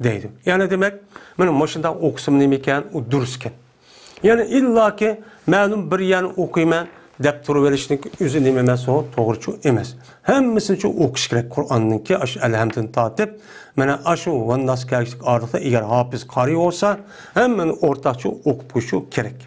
دەيدۇ. يەنى دېمەك، مانا مۇشۇنداق ئوقۇسىمۇ نېمە ئىكەن، ئۇ دۇرۇس ئىكەن. يەنى ئىللاكى مەلۇم بىر يەرنى ئوقۇيمەن دەپ تۇرۇۋېلىشنىڭ ئۆزى نېمە ئەمەس، ئۇ توغرىچۇ ئەمەس. ھەممىسىنىچۇ ئوقۇش كېرەك. قۇرئاننىڭكى ئاشۇ ئەلھەمدىن تارتىپ، مانا ئاشۇ ۋەنناس كەلگۈسىدىكى ئارىلىقتا ئەگەر ھاپىز قارىي بولسا، ھەممىنى ئورتاقچە ئوقۇپ قويۇشۇ كېرەك.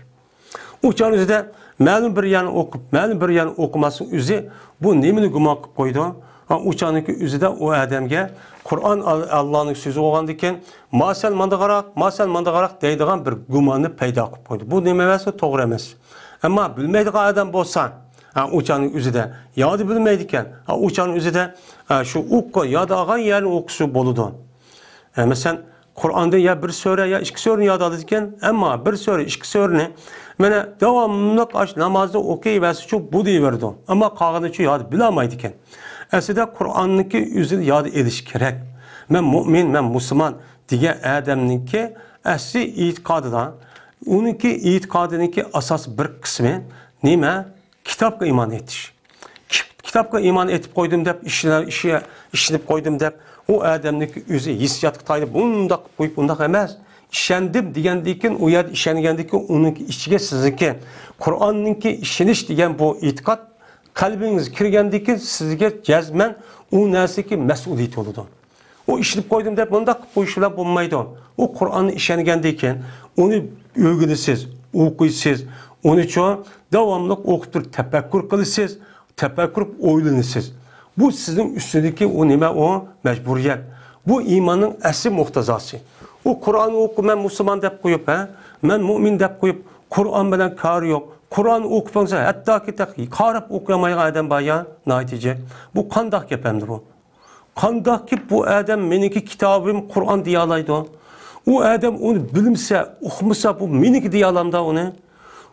ئۇ چاغنىڭ ئۆزىدە مەلۇم بىر يەرنى ئوقۇپ، مەلۇم بىر يەرنى ئوقۇماسنىڭ ئۆزى بۇ نېمىنى گۇمان قىلىپ قويىدۇ؟ ھا، ئۇ چاغنىڭكى ئۆزىدە ئۇ ئادەمگە قۇرئان ئال-، ئاللانىڭ سۆزى بولغاندىكىن، ما سەل ماندىغاراق، ما سەل ماندىغاراق دەيدىغان بىر گۇماننى پەيدا قىلىپ قويىدۇ. بۇ نېمە ئەمەس، بۇ توغرا ئەمەس. ئەمما بىلمەيدىغان ئادەم بولسا، ھا، ئۇ چاغنىڭ ئۆزىدە يا بىلمەيدىكەن، ھا، ئۇ چاغنىڭ ئۆزىدە، ھا، شۇ ئوقۇ، ياد ئالغان يەرنى ئوقۇسا بولىدۇ. ھە، مەسىلەن، قۇرئاندىن يا بىر سۈرە، يا ئىككى سۈرىنى ياد ئالىدىكەن، ئەمما بىر سۈرە، ئىككى سۈرىنى مانا داۋاملىق ئاش نامازدا ئوقۇيۋەرسىچۇ بولۇۋېرىدۇ. ئەمما قالغىنىچۇ ياد بىلەلمەيدىكەن. ئەسلىدە قۇرئاننىڭكى ئۆزىنى ياد ئېلىش كېرەك. مەن مۇئمىن، مەن مۇسۇلمان دېگەن ئادەمنىڭكى ئەسلى ئېتىقادىدا، ئۇنىڭكى ئېتىقادىنىڭكى ئاساسىي بىر قىسمى نېمە؟ كىتابقا ئىمان ئېتىش. كىت-، كىتابقا ئىمان ئېتىپ قويدۇم دەپ، ئىشلە-، ئىشى-، ئىشىنىپ قويدۇم دەپ، ئۇ ئادەمنىڭكى ئۆزى ھېسسىياتقا تايىنىپ، بۇنداق قويۇپ، ئۇنداق ئەمەس. ئىشەندىم دېگەندىن كېيىن، ئۇ يەردە ئىشەنگەندىن كېيىن، ئۇنىڭكى ئىچىگە سىزنىڭكى قۇرئاننىڭكى ئىشىنىش دېگەن بۇ ئېتىقاد قەلبىڭىزگە كىرگەندىن كېيىن، سىزگە جەزمەن ئۇ نەرسىگە مەسئۇلىيىتى بولىدۇ. ئۇ ئىشىنىپ قويدۇم دەپ مۇنداق قىلىپ قويۇش بىلەن بولمايدۇ. ئۇ قۇرئاننى ئىشەنگەندىن كېيىن، ئۇنى ئۆگىنىسىز، ئوقۇيسىز، ئۇنىچۇ داۋاملىق ئوقۇپ تۇرۇپ تەپەككۇر قىلىسىز، تەپەككۇر قىلىپ ئويلىنىسىز. بۇ سىزنىڭ ئۈستىدىكى ئۇ نېمە ئۇ؟ مەجبۇرىيەت. بۇ ئىماننىڭ ئەسلى مۇقتەزاسى. ئۇ قۇرئان ئوقۇپ مەن مۇسۇلمان دەپ قويۇپ، ھە؟ مەن مۇئمىن دەپ قويۇپ، قۇرئان بىلەن كارى يوق. قۇرئان ئوقۇپ بولسا، ھەتتاكى تېخى قاراپ ئوقۇيالمايدىغان ئادەم بار يا، ناھايىتى جىق. بۇ قانداق گەپ ئەمدى بۇ؟ قانداقكى بۇ ئادەم مېنىڭكى كىتابىم قۇرئان دېيەلەيدۇ؟ ئۇ ئادەم ئۇنى بىلمىسە، ئۇقمىسا، بۇ مېنىڭكى دېيەلامدا ئۇنى؟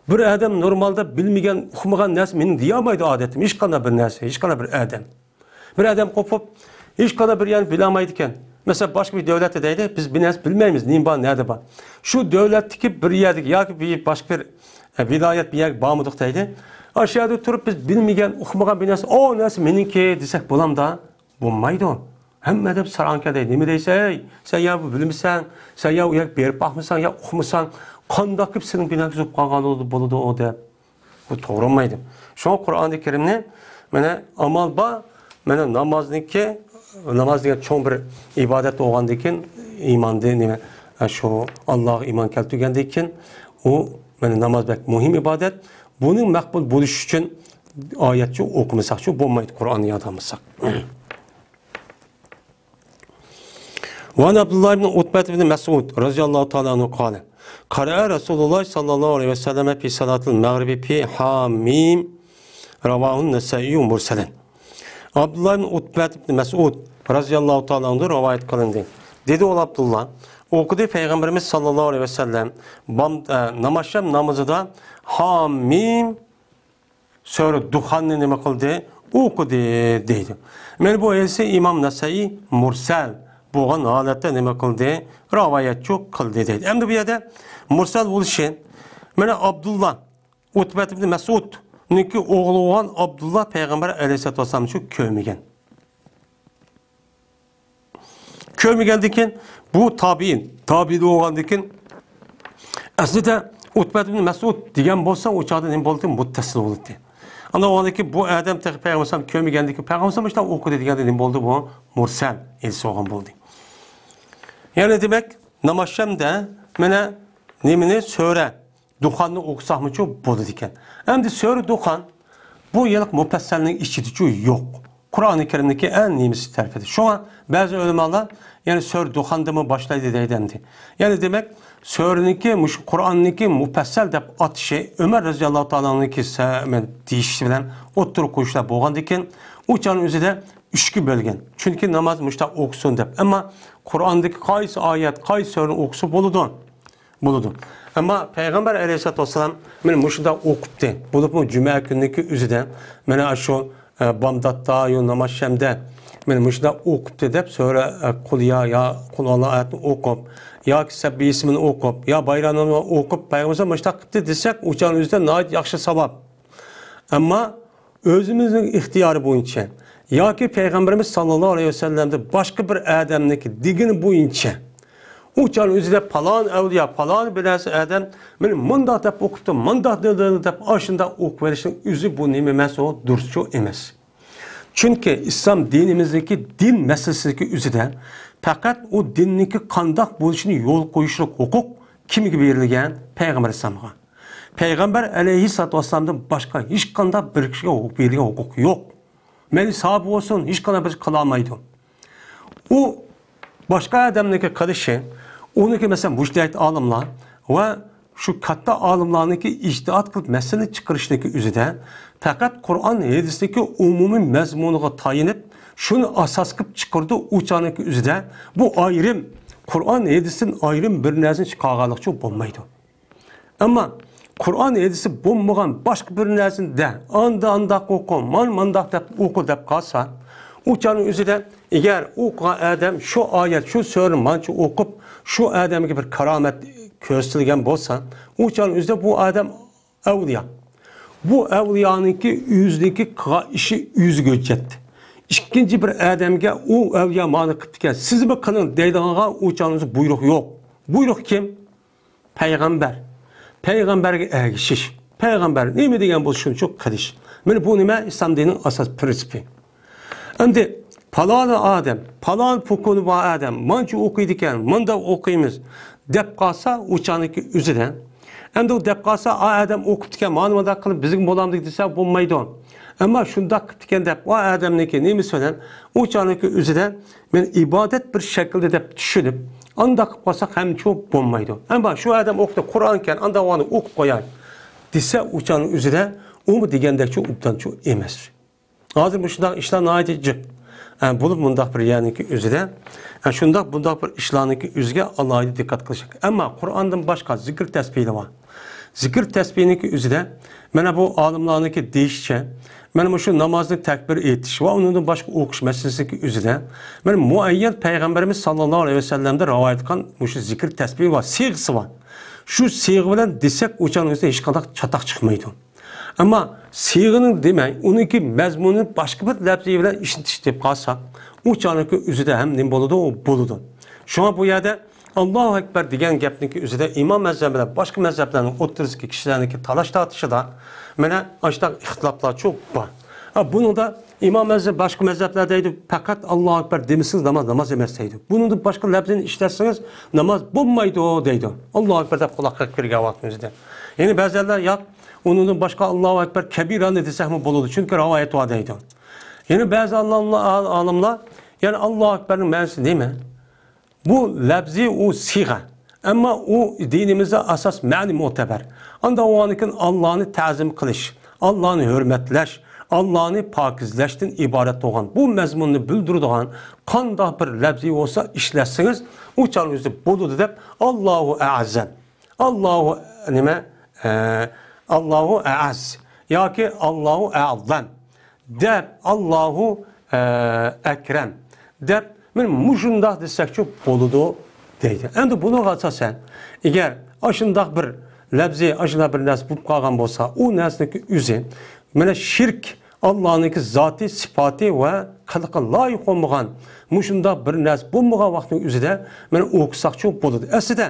بىر ئادەم نورمالدا بىلمىگەن، ئۇقمىغان نەرسە مېنىڭ دېيەلمەيدۇ ئادەتتە، ھېچقانداق بىر نەرسە، ھېچقانداق بىر ئادەم. بىر ئادەم قوپۇپ، ھېچقانداق بىر يەرنى بىلەلمەيدىكەن. مەسىلەن، باشقا بىر دۆلەتتە دەيلى، بىز بىر نەرسە بىلمەيمىز، نېمە بار، نەدە بار. شۇ دۆلەتتىكى بىر يەردىكى ياكى بىر باشقا بىر، ئە، ۋىلايەت بىر يەرگە بارمىدۇق دەيلى. ئاشۇ يەردە تۇرۇپ بىز بىلمىگەن، ئۇقمىغان بىر نەرسە، ئۇ نەرسە مېنىڭكى دېسەك بولامدا؟ بولمايدۇ. ھەممە ئادەم ساراڭكە دەيدۇ. نېمە دەيسەن، ھەي، سەن يا بۇ بىلمىسەڭ، سەن يا ئۇ يەرگە بېرىپ باقمىساڭ، يا ئۇقمىساڭ، قانداق قىلىپ سېنىڭ بىناڭ ئۈزۈپ قالغان بولىدۇ ئۇ دەپ. بۇ توغرا بولمايدۇ. شۇڭا قۇرئانى كەرىمنى، مانا، ئامال بار، مانا، نامازنىڭكى، ناماز دېگەن چوڭ بىر ئىبادەت بولغاندىن كېيىن، ئىماندىن، نېمە، شۇ ئاللاغا ئىمان كەلتۈرگەندىن كېيىن، ئۇ، مانا، ناماز بەك مۇھىم ئىبادەت. بۇنىڭ مەقبۇل بولۇشى ئۈچۈن ئايەتچۇ ئوقۇمىساقچۇ بولمايدۇ، قۇرئاننى ياد ئالمىساق. وعن عبد الله بن عتبة بن مسعود رضي الله تعالى عنه قال: قرأ رسول الله صلى الله عليه وسلم في صلاة المغرب بحم. رواه النسائي مرسلا. ئابدۇللا ئىبن ئۇتبەت ئىبن مەسئۇد رازىياللاھۇ تائالا ئەنھۇ رىۋايەت قىلىندى. دېدى ئۇ ئابدۇللا، ئوقۇدى پەيغەمبىرىمىز ساللاللاھۇ ئەلەيھى ۋەسەللەم بام-، ئە، نامازشام نامىزىدا ھامىم سۈرە دۇخاننى نېمە قىلدى؟ ئوقۇدى، دەيدۇ. مانا بۇ ھەدىسنى ئىمام نەسەئىي مۇرسەل بولغان ھالەتتە نېمە قىلدى؟ رىۋايەتچۇ قىلدى، دەيدۇ. ئەمدى بۇ يەردە مۇرسەل بولۇشى، مانا ئابدۇللا، ئۇتبەت ئىبن مەسئۇدنىڭكى ئوغلى بولغان ئابدۇللا پەيغەمبەر ئەلەيھىسسالاتۇ ۋەسسالامنى شۇ كۆرمىگەن. كۆرمىگەندىن كېيىن بۇ تابىئىن، تابىئىن بولغاندىن كېيىن ئەسلىدە ئۇتبەت ئىبن مەسئۇد دېگەن بولسا، ئۇ چاغدا نېمە بولدى؟ مۇتتەسىل بولدى. ئاندىن ئۇنىڭدىن كېيىن بۇ ئادەم تېخى پەيغەمبەر ئەلەيھىسسالام كۆرمىگەندىن كېيىن پەيغەمبەر ئەلەيھىسسالام مۇشۇنداق ئوقۇدى دېگەندە نېمە بولدى؟ بۇ مۇرسەل ھەدىس بولغان بولدى. يەنى دېمەك، نامازشامدا مانا نېمىنى سۈرە دۇخاننى ئوقۇساقمۇچۇ بولىدىكەن. ئەمدى سۈرە دۇخان بۇ يىلقى مۇپەسسەلنىڭ ئىچىدىچۇ يوق. قۇرئانى كەرىمنىڭكى ئەڭ نېمىسى تەرىپىدە. شۇڭا بەزى ئۆلىمالار يەنى سۈرە دۇخاندىنمۇ باشلايدۇ دەيدۇ ئەمدى. يەنى دېمەك، سۈرىنىڭكى، مۇشۇ قۇرئاننىڭكى مۇپەسسەل دەپ ئاتىشى ئۆمەر رازىياللاھۇ تائالا ئەنھۇنىڭكى سە-، مەن دېيىشى بىلەن ئوتتۇرىغا قويۇشلار بولغاندىكىن، ئۇ چاغنىڭ ئۆزىدە ئۈچكە بۆلگەن. چۈنكى ناماز مۇشۇنداق ئوقۇسۇن دەپ. ئەمما قۇرئاندىكى قايسى ئايەت، قايسى سۈرىنى ئوقۇسا بولىدۇ؟ بولىدۇ. ئەمما پەيغەمبەر ئەلەيھىسسالاتۇ ۋەسسالام مانا مۇشۇنداق ئوقۇپتى. بولۇپمۇ جۈمە كۈنىنىڭكى ئۆزىدە مانا شۇ، ئە، بامداتتا يا ناماز شەمدە مانا مۇشۇنداق ئوقۇپتى دەپ سۈرە، ئە، قۇل يا، يا قۇل ھۇۋاللاھۇ ئەھەدنى ئوقۇپ، ياكى سەببىھىسمىنى ئوقۇپ، يا بايرامنى ئوقۇپ، پەيغەمبەر مۇشۇنداق قىپتى دېسەك، ئۇ چاغنىڭ ئۆزىدە ناھايىتى ياخشى ساۋاب. ئەمما ئۆزىمىزنىڭ ئىختىيارى بويىچە ياكى پەيغەمبىرىمىز ساللاللاھۇ ئەلەيھى ۋەسەللەمدىن باشقا بىر ئادەمنىڭكى دېگىنى بويىچە، ئۇ چاغنىڭ ئۆزىدە پالان ئەۋلىيا، پالان بىرەرسى ئادەم مانا مۇنداق دەپ ئوقۇپتۇ، مۇنداق دېدى دەپ ئاشۇنداق ئوقۇۋېلىشنىڭ ئۆزى بۇ نېمە ئەمەس، ئۇ دۇرۇسچۇ ئەمەس. چۈنكى ئىسلام دىنىمىزدىكى دىن مەسىلىسىدىكى ئۆزىدە پەقەت ئۇ دىننىڭكى قانداق بولۇشىنى يول قويۇشلۇق ھوقۇق كىمگە بېرىلگەن؟ پەيغەمبەر ئەلەيھىسسالامغا. پەيغەمبەر ئەلەيھىسسالاتۇ ۋەسسالامدىن باشقا ھېچقانداق بىر كىشىگە ھوقۇق بېرىلگەن ھوقۇق يوق. مەيلى ساھابە بولسۇن، ھېچقانداق بىر قىلالمايدۇ. ئۇ باشقا ئادەمنىڭكى قىلىشى، ئۇنىڭكى مەسىلەن مۇجتەھىد ئالىملار ۋە شۇ كاتتا ئالىملارنىڭكى ئىجتىھات قىلىپ مەسىلىنى چىقىرىشنىڭكى ئۆزىدە پەقەت قۇرئان ھەدىستىكى ئومۇمىي مەزمۇنىغا تايىنىپ، شۇنى ئاساس قىلىپ چىقىرىدۇ، ئۇ چاغنىڭكى ئۆزىدە بۇ ئايرىم، قۇرئان ھەدىستىن ئايرىم بىر نەرسىنى چىقارغانلىقچۇ بولمايدۇ. ئەمما قۇرئان ھەدىسى بولمىغان باشقا بىر نەرسىنى دە، ئاندا ئانداق ئوقۇ، مان مانداق دەپ ئوقۇ دەپ قالسا، ئۇ چاغنىڭ ئۆزىدە ئەگەر ئوقۇغان ئادەم شۇ ئايەت، شۇ سۈرىنى مانچە ئوقۇپ، شۇ ئادەمگە بىر كارامەت كۆرسىتىلگەن بولسا، ئۇ چاغنىڭ ئۆزىدە بۇ ئادەم ئەۋلىيا. بۇ ئەۋلىيانىڭكى ئۆزىنىڭكى قىلغان ئىشى ئۆزىگە ھۆججەت. ئىككىنچى بىر ئادەمگە ئۇ ئەۋلىيا مانى قىپتىكەن، سىزمۇ قىلىڭ دەيدىغانغا ئۇ چاغنىڭ ئۆزىدە بۇيرۇق يوق. بۇيرۇق كىم؟ پەيغەمبەر. پەيغەمبەرگە ئەگىشىش. پەيغەمبەر نېمە دېگەن بولسا شۇنچە قىلىش. مانا بۇ نېمە؟ ئىسلام دىنىنىڭ ئاساس پىرىنسىپى. ئەمدى پالانى ئادەم، پالان پوكۇنى بار ئادەم مانچە ئوقۇيدىكەن، مۇنداق ئوقۇيمىز دەپ قالسا، ئۇ چاغنىڭكى ئۆزىدە. ئەمدى ئۇ دەپ قالسا، ئا ئادەم ئوقۇپتىكەن، مانا مۇنداق قىلىپ بىزگىمۇ بولامدۇ دېسە بولمايدۇ. ئەمما شۇنداق قىپتىكەن دەپ، ئا ئادەمنىڭكى نېمىسى بىلەن ئۇ چاغنىڭكى ئۆزىدە مەن ئىبادەت بىر شەكىلدە دەپ چۈشىنىپ، ئانداق قىلىپ قالساق ھەمچۇ بولمايدۇ. ئەمما شۇ ئادەم ئوقۇدى، قۇرئانكەن، ئانداق ئۇنى ئوقۇپ قوياي دېسە، ئۇ چاغنىڭ ئۆزىدە ئۇمۇ دېگەندەكچۇ ئوبدانچۇ ئەمەس. ھازىر مۇشۇنداق ئىشلار ناھايىتى جىق. ئە، بولۇپ مۇنداق بىر يەرنىڭكى ئۆزىدە، ئە، شۇنداق بۇنداق بىر ئىشلارنىڭكى ئۆزىگە ئالاھىدە دىققەت قىلىش كېرەك. ئەمما قۇرئاندىن باشقا زىكىر تەسبىھلەر بار. زىكىر تەسبىھنىڭكى ئۆزىدە، مانا بۇ ئالىملارنىڭكى دېيىشىچە، مانا مۇشۇ نامازنى تەكبىر ئېيتىش ۋە ئۇنىڭدىن باشقا ئوقۇش مەسىلىسىنىڭكى ئۆزىدە، مانا مۇئەييەن پەيغەمبىرىمىز ساللاللاھۇ ئەلەيھى ۋەسەللەمدىن رىۋايەت قىلغان مۇشۇ زىكىر تەسبىھ بار، سىيغىسى بار. شۇ سىيغە بىلەن دېسەك، ئۇ چاغنىڭ ئۆزىدە ھېچقانداق چاتاق چىقمايدۇ. ئەمما سىيغىنى دېمەي، ئۇنىڭكى مەزمۇنىنى باشقا بىر لەپزى بىلەن ئىشلىتىش دەپ قالساق، ئۇ چاغنىڭكى ئۆزىدە ھەم نېمە بولىدۇ؟ ئۇ بولىدۇ. شۇڭا بۇ يەردە ئاللاھۇ ئەكبەر دېگەن گەپنىڭكى ئۆزىدە ئىمام مەزھەپ بىلەن باشقا مەزھەپلەرنىڭ ئوتتۇرىسىدىكى كىشىلەرنىڭكى تالاش تارتىشىدا مانا ئاشۇنداق ئىختىلاپلارچۇ بار. ھە، بۇنىڭدا ئىمام ئەزھەر باشقا مەزھەپلەر دەيدۇ، پەقەت ئاللاھۇ ئەكبەر دېمىسىڭىز ناماز، ناماز ئەمەس دەيدۇ. بۇنىڭدىن باشقا لەپزىنى ئىشلەتسىڭىز ناماز بولمايدۇ دەيدۇ. ئاللاھۇ ئەكبەر دەپ قۇلاققا كىرگەن ۋاقتىمىزدا. يەنە بەزىلەر ياق، ئۇنىڭدىن باشقا ئاللاھۇ ئەكبەر كەبىرانى دېسەكمۇ بولىدۇ، چۈنكى رىۋايەت بار دەيدۇ. يەنە بەزى ئالىملار، ئالىملار، يەنى ئاللاھۇ ئەكبەرنىڭ مەنىسى نېمە؟ بۇ لەپزى ئۇ سىغە. ئەمما ئۇ دىنىمىزدا ئاساس مەنى مۆتەبەر. ئاندا بولغاندىكىن ئاللانى تەزىم قىلىش، ئاللانى ھۆرمەتلەش، ئاللانى پاكىزلەشتىن ئىبارەت بولغان بۇ مەزمۇننى بىلدۈرىدىغان قانداق بىر لەپزى بولسا ئىشلەتسىڭىز، ئۇ چاغنىڭ ئۆزىدە بولىدۇ دەپ، ئاللاھۇ ئەزەم، ئاللاھۇ نېمە، ئە، ئاللاھۇ ئەز ياكى ئاللاھۇ ئەزەم دەپ، ئاللاھۇ، ئە، ئەكرەم دەپ، مانا مۇشۇنداق دېسەكچۇ بولىدۇ دەيدۇ. ئەمدى بۇنىڭغا ئاساسەن، ئەگەر ئاشۇنداق بىر لەپزى، ئاشۇنداق بىر نەرسە بولۇپ قالغان بولسا، ئۇ نەرسىنىڭكى ئۆزى، مانا شىرك، ئاللانىڭكى زاتى، سىپاتى ۋە قىلىقى لايىق بولمىغان، مۇشۇنداق بىر نەرسە بولمىغان ۋاقىتنىڭ ئۆزىدە مانا ئوقۇساقچۇ بولىدۇ. ئەسلىدە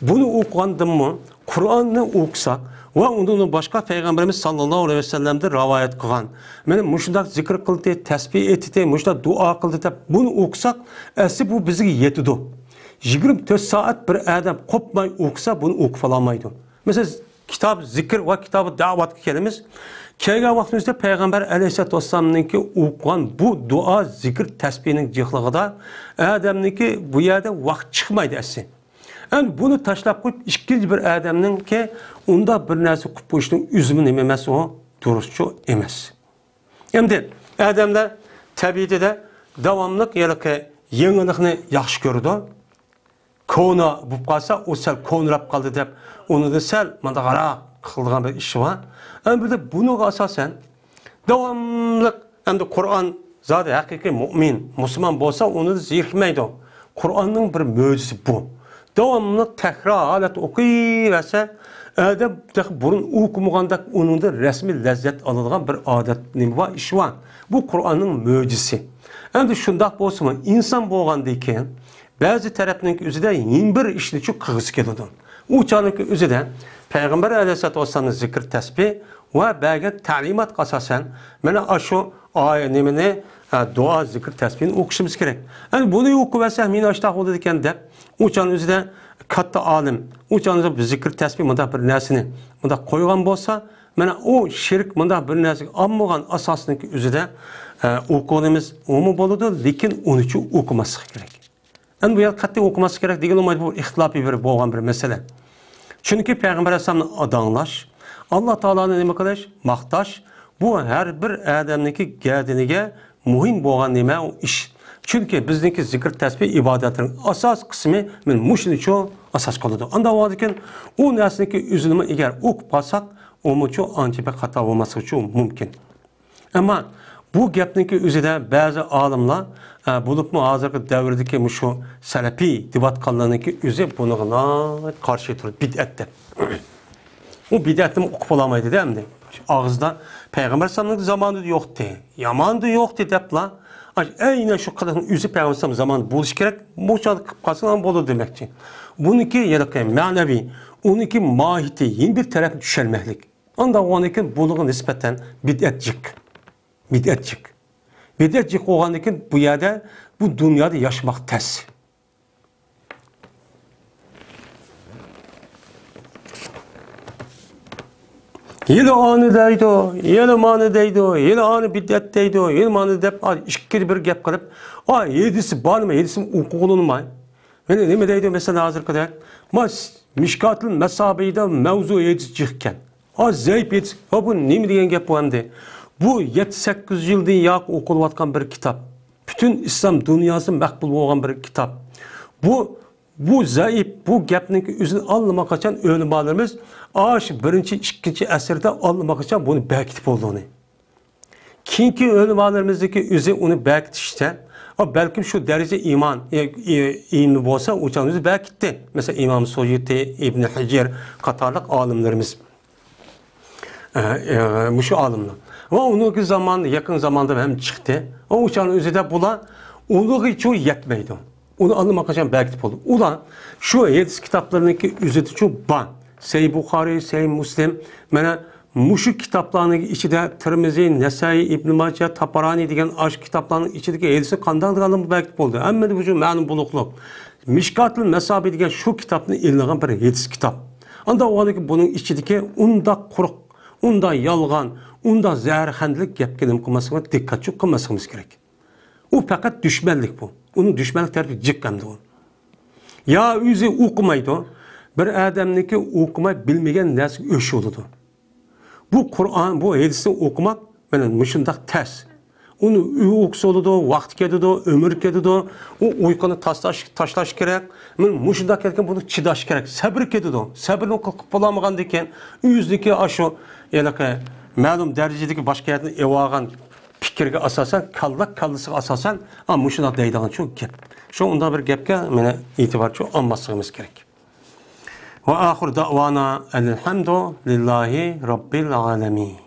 بۇنى ئوقۇغاندىنمۇ، قۇرئاننى ئوقۇساق ۋە ئۇندىن باشقا پەيغەمبىرىمىز ساللاللاھۇ ئەلەيھى ۋەسەللەمدىن رىۋايەت قىلغان، مانا مۇشۇنداق زىكىر قىلدى، تەسبىھ ئېيتتى، مۇشۇنداق دۇئا قىلدى دەپ بۇنى ئوقۇساق، ئەسلى بۇ بىزگە يېتىدۇ. يىگىرمە تۆت سائەت بىر ئادەم قوپماي ئوقۇسا، بۇنى ئوقۇپ بولالمايدۇ. مەسىلەن، كىتاب زىكىر ۋە كىتابى دەۋاتقا كەلىمىز. كەلگەن ۋاقتىمىزدا پەيغەمبەر ئەلەيھىسسالاتۇ ۋەسسالامنىڭكى ئوقۇغان بۇ دۇئا، زىكىر، تەسبىھنىڭ جىقلىقىدا ئادەمنىڭكى بۇ يەردە ۋاقىت چىقمايدۇ ئەسلى. ئەمدى بۇنى تاشلاپ قويۇپ، ئىككىنچى بىر ئادەمنىڭكى ئۇنداق بىر نەرسە قىلىپ قويۇشنىڭ ئۆزىمۇ نېمە ئەمەس، ئۇ دۇرۇسچۇ ئەمەس. ئەمدى ئادەملەر تەبىئىتىدە داۋاملىق ھېلىقى يېڭىلىقنى ياخشى كۆرىدۇ. كونا بولۇپ قالسا، ئۇ سەل كونىراپ قالدى دەپ، ئۇنىڭدا سەل مۇنداقراق قىلىدىغان بىر ئىش بار. ئەمدى بۇنىڭغا ئاساسەن، داۋاملىق، ئەمدى قۇرئان زادى ھەقىقىي مۇئمىن، مۇسۇلمان بولسا، ئۇنى زېرىكمەيدۇ. قۇرئاننىڭ بىر مۆجىزىسى بۇ. داۋاملىق تەكرار ھالەتتە ئوقۇيۋەرسە، ئادەم تېخى بۇرۇن ئوقۇمىغاندەك ئۇنىڭدىن رەسمىي لەززەت ئالىدىغان بىر ئادەت نېمە بار، ئىش بار. بۇ قۇرئاننىڭ مۆجىزىسى. ئەمدى شۇنداق بولسىمۇ، ئىنسان بولغاندىن كېيىن، بەزى تەرەپنىڭ ئۆزىدە يېڭى بىر ئىشنىچۇ قىلغۇسى كېلىدۇ. ئۇ چاغنىڭكى ئۆزىدە پەيغەمبەر ئەلەيھىسسالاتۇ ۋەسسالامنىڭ زىكىر تەسبىھ ۋە بەرگەن تەلىماتقا ئاساسەن، مانا ئاشۇ ئايە نېمىنى، ھە، دۇئا، زىكىر تەسبىھنى ئوقۇشىمىز كېرەك. ئەمدى بۇنى ئوقۇۋەرسەك، مېنى ئاشتاق بولىدىكەن دەپ، ئۇ چاغنىڭ ئۆزىدە كاتتا ئالىم، ئۇ چاغنىڭ ئۆزىدە زىكىر تەسبىھ مۇنداق بىر نەرسىنى مۇنداق قويغان بولسا، مانا ئۇ شىرك مۇنداق بىر نەرسىگە ئالمىغان ئاساسنىڭكى ئۆزىدە، ھە، ئوقۇغىنىمىز ئۇمۇ بولىدۇ، لېكىن ئۇنىچۇ ئوقۇماسلىق كېرەك. ئەمدى بۇ يەردە قەتئىي ئوقۇماسلىق كېرەك دېگىلى بولمايدۇ، بۇ ئىختىلاپىي بىر بولغان بىر مەسىلە. چۈنكى پەيغەمبەر ئەلەيھىسسالامنى داڭلاش، ئاللا تائالانى نېمە قىلىش، ماختاش، بۇ ھەر بىر ئادەمنىڭكى گەدىنىگە مۇھىم بولغان نېمە ئۇ ئىش. چۈنكى بىزنىڭكى زىكىر، تەسبىھ، ئىبادەتلىرىنىڭ ئاساس قىسمى مانا مۇشۇنىچۇ ئاساس قىلىدۇ. ئانداق بولغاندىكىن ئۇ نەرسىنىڭكى ئۆزىنىمۇ ئەگەر ئوقۇپ قالساق، ئۇمۇچۇ ئانچە بەك خاتا بولماسلىقىچۇ مۇمكىن. ئەمما بۇ گەپنىڭكى ئۆزىدە بەزى ئالىملار، ئە، بولۇپمۇ ھازىرقى دەۋردىكى مۇشۇ سەلەپىي دەۋاتقانلارنىڭكى ئۆزى بۇنىڭغا ناھايىتى قارشى تۇرۇپ، بىدئەت دەپ. ئۇ بىدئەتنىمۇ ئوقۇپ بولالمايدۇ-دە ئەمدى. ئاغزىدا پەيغەمبەر ئەلەيھىسسالامنىڭ زامانىدا يوقتى، ياماندا يوقتى دەپلا، ئەينەن شۇ قىلىقنىڭ ئۆزى پەيغەمبەر ئەلەيھىسسالام زامانىدا بولۇشى كېرەك، بۇ چاغدا قىلىپ قالسا بولىدۇ دېمەكچى. بۇنىڭكى ھېلىقى مەنىۋى، ئۇنىڭكى ماھىيىتى، يەنە بىر تەرەپنى چۈشەنمەكلىك. ئانداق بولغاندىكىن بۇنىڭغا نىسبەتەن بىدئەت جىق. بىدئەت جىق. بىدئەت جىق بولغاندىكىن بۇ يەردە، بۇ دۇنيادا ياشىماق تەس. يەنە ئانى دەيدۇ، يەنە مانى دەيدۇ، يەنە ئانى بىدئەت دەيدۇ، يەنە مانى دەپ، ئا، ئىككى بىر گەپ قىلىپ، ئا، ھەدىسى بارمۇ، ھەدىسى ئوقۇغىلى بولماي. يەنە نېمە دەيدۇ، مەسىلەن، ھازىرقىدەك؟ ما، مىشكاتۇل مەسابىدا مەۋزۇ ھەدىس جىق ئىكەن. ھا، زەئىپ ھەدىس. ھا، بۇ نېمە دېگەن گەپ بۇ ئەمدى؟ بۇ يەتتە، سەككىز يىلدىن ياقى ئوقۇلۇۋاتقان بىر كىتاب. پۈتۈن ئىسلام دۇنياسى مەقبۇل بولغان بىر كىتاب. بۇ، بۇ زەئىپ، بۇ گەپنىڭكى ئۆزىنى ئاللىماقاچان ئۆلىمالىرىمىز ئاشۇ بىرىنچى، ئىككىنچى ئەسىردە ئاللىماقاچان بۇنى بەكىتىپ بولدى ئۇنى. كېيىنكى ئۆلىمالىرىمىزنىڭكى ئۆزى ئۇنى بەكىتىشتە، ئا، بەلكىم شۇ دەرىجە ئىمان، ئى، ئى، ئىلمى بولسا، ئۇ چاغدا ئۆزى بەكىتتى. مەسىلەن، ئىمام سۇيۇتى، ئىبن ھەجەر قاتارلىق ئالىملىرىمىز. ئە، ئە، مۇشۇ ئالىملار. ۋە ئۇنىڭكى زامان، يېقىن زاماندا ھەم چىقتى. ئۇ چاغنىڭ ئۆزىدە بۇلار ئۇنىڭغىچۇ يەتمەيدۇ. ئۇنى ئاللىماقاچان بەكىتىپ بولدى. ئۇلار شۇ ھەدىس كىتابلىرىنىڭكى ئۆزىدىچۇ بار. سەھىھ بۇخارىي، سەھىھ مۇسلىم، مانا مۇشۇ كىتابلارنىڭ ئىچىدە تىرمىزى، نەسائىي، ئىبن ماجە، تابارانى دېگەن ئاشۇ كىتابلارنىڭ ئىچىدىكى ھەدىسى قانداق دېگەنلىرىمۇ بەلگىلىك بولدى. ھەممىدە بۇ مەلۇم بولۇقلۇق. مىشكاتۇل مەسابى دېگەن شۇ كىتابتىن ئېلىنغان بىر ھەدىس كىتاب. ئانداق بولغاندىكىن بۇنىڭ ئىچىدىكى ئۇنداق قۇرۇق، ئۇنداق يالغان، ئۇنداق زەھەرخەندىلىك گەپكە نېمە قىلماسلىقىمىز، دىققەتچۇ قىلماسلىقىمىز كېرەك. ئۇ پەقەت دۈشمەنلىك بۇ. ئۇنىڭ دۈشمەنلىك تەرىپى جىق ئەمدى ئۇ. يا ئۆزى ئوقۇمايدۇ. بىر ئادەمنىڭكى ئوقۇماي بىلمىگەن نەرسىگە ئۆچ بولىدۇ. بۇ قۇرئان، بۇ ھەدىسنى ئوقۇماق مانا مۇشۇنداق تەس. ئۇنى ئوقۇسا بولىدۇ، ۋاقتى كېتىدۇ، ئۆمۈر كېتىدۇ. ئۇ ئۇيقۇنى تاشلاش، تاشلاش كېرەك. مانا مۇشۇنداق كەتكەن بۇنى چىداش كېرەك. سەبرى كېتىدۇ. سەبرىنى قىلىپ بولالمىغاندىن كېيىن ئۆزىنىڭكى ئاشۇ ھېلىقى مەلۇم دەرىجىدىكى باشقا يەردىن ئېلىۋالغان پىكىرگە ئاساسەن، كاللا كاللىسىغا ئاساسەن، ئا، مۇشۇنداق دەيدىغان شۇ گەپ. شۇ ئۇنداق بىر گەپكە مانا ئېتىبارچۇ ئالماسلىقىمىز كېرەك. ۋە ئاخىر دەۋانا ئەلھەمدۇ لىللاھى رەببىل ئالەمىن.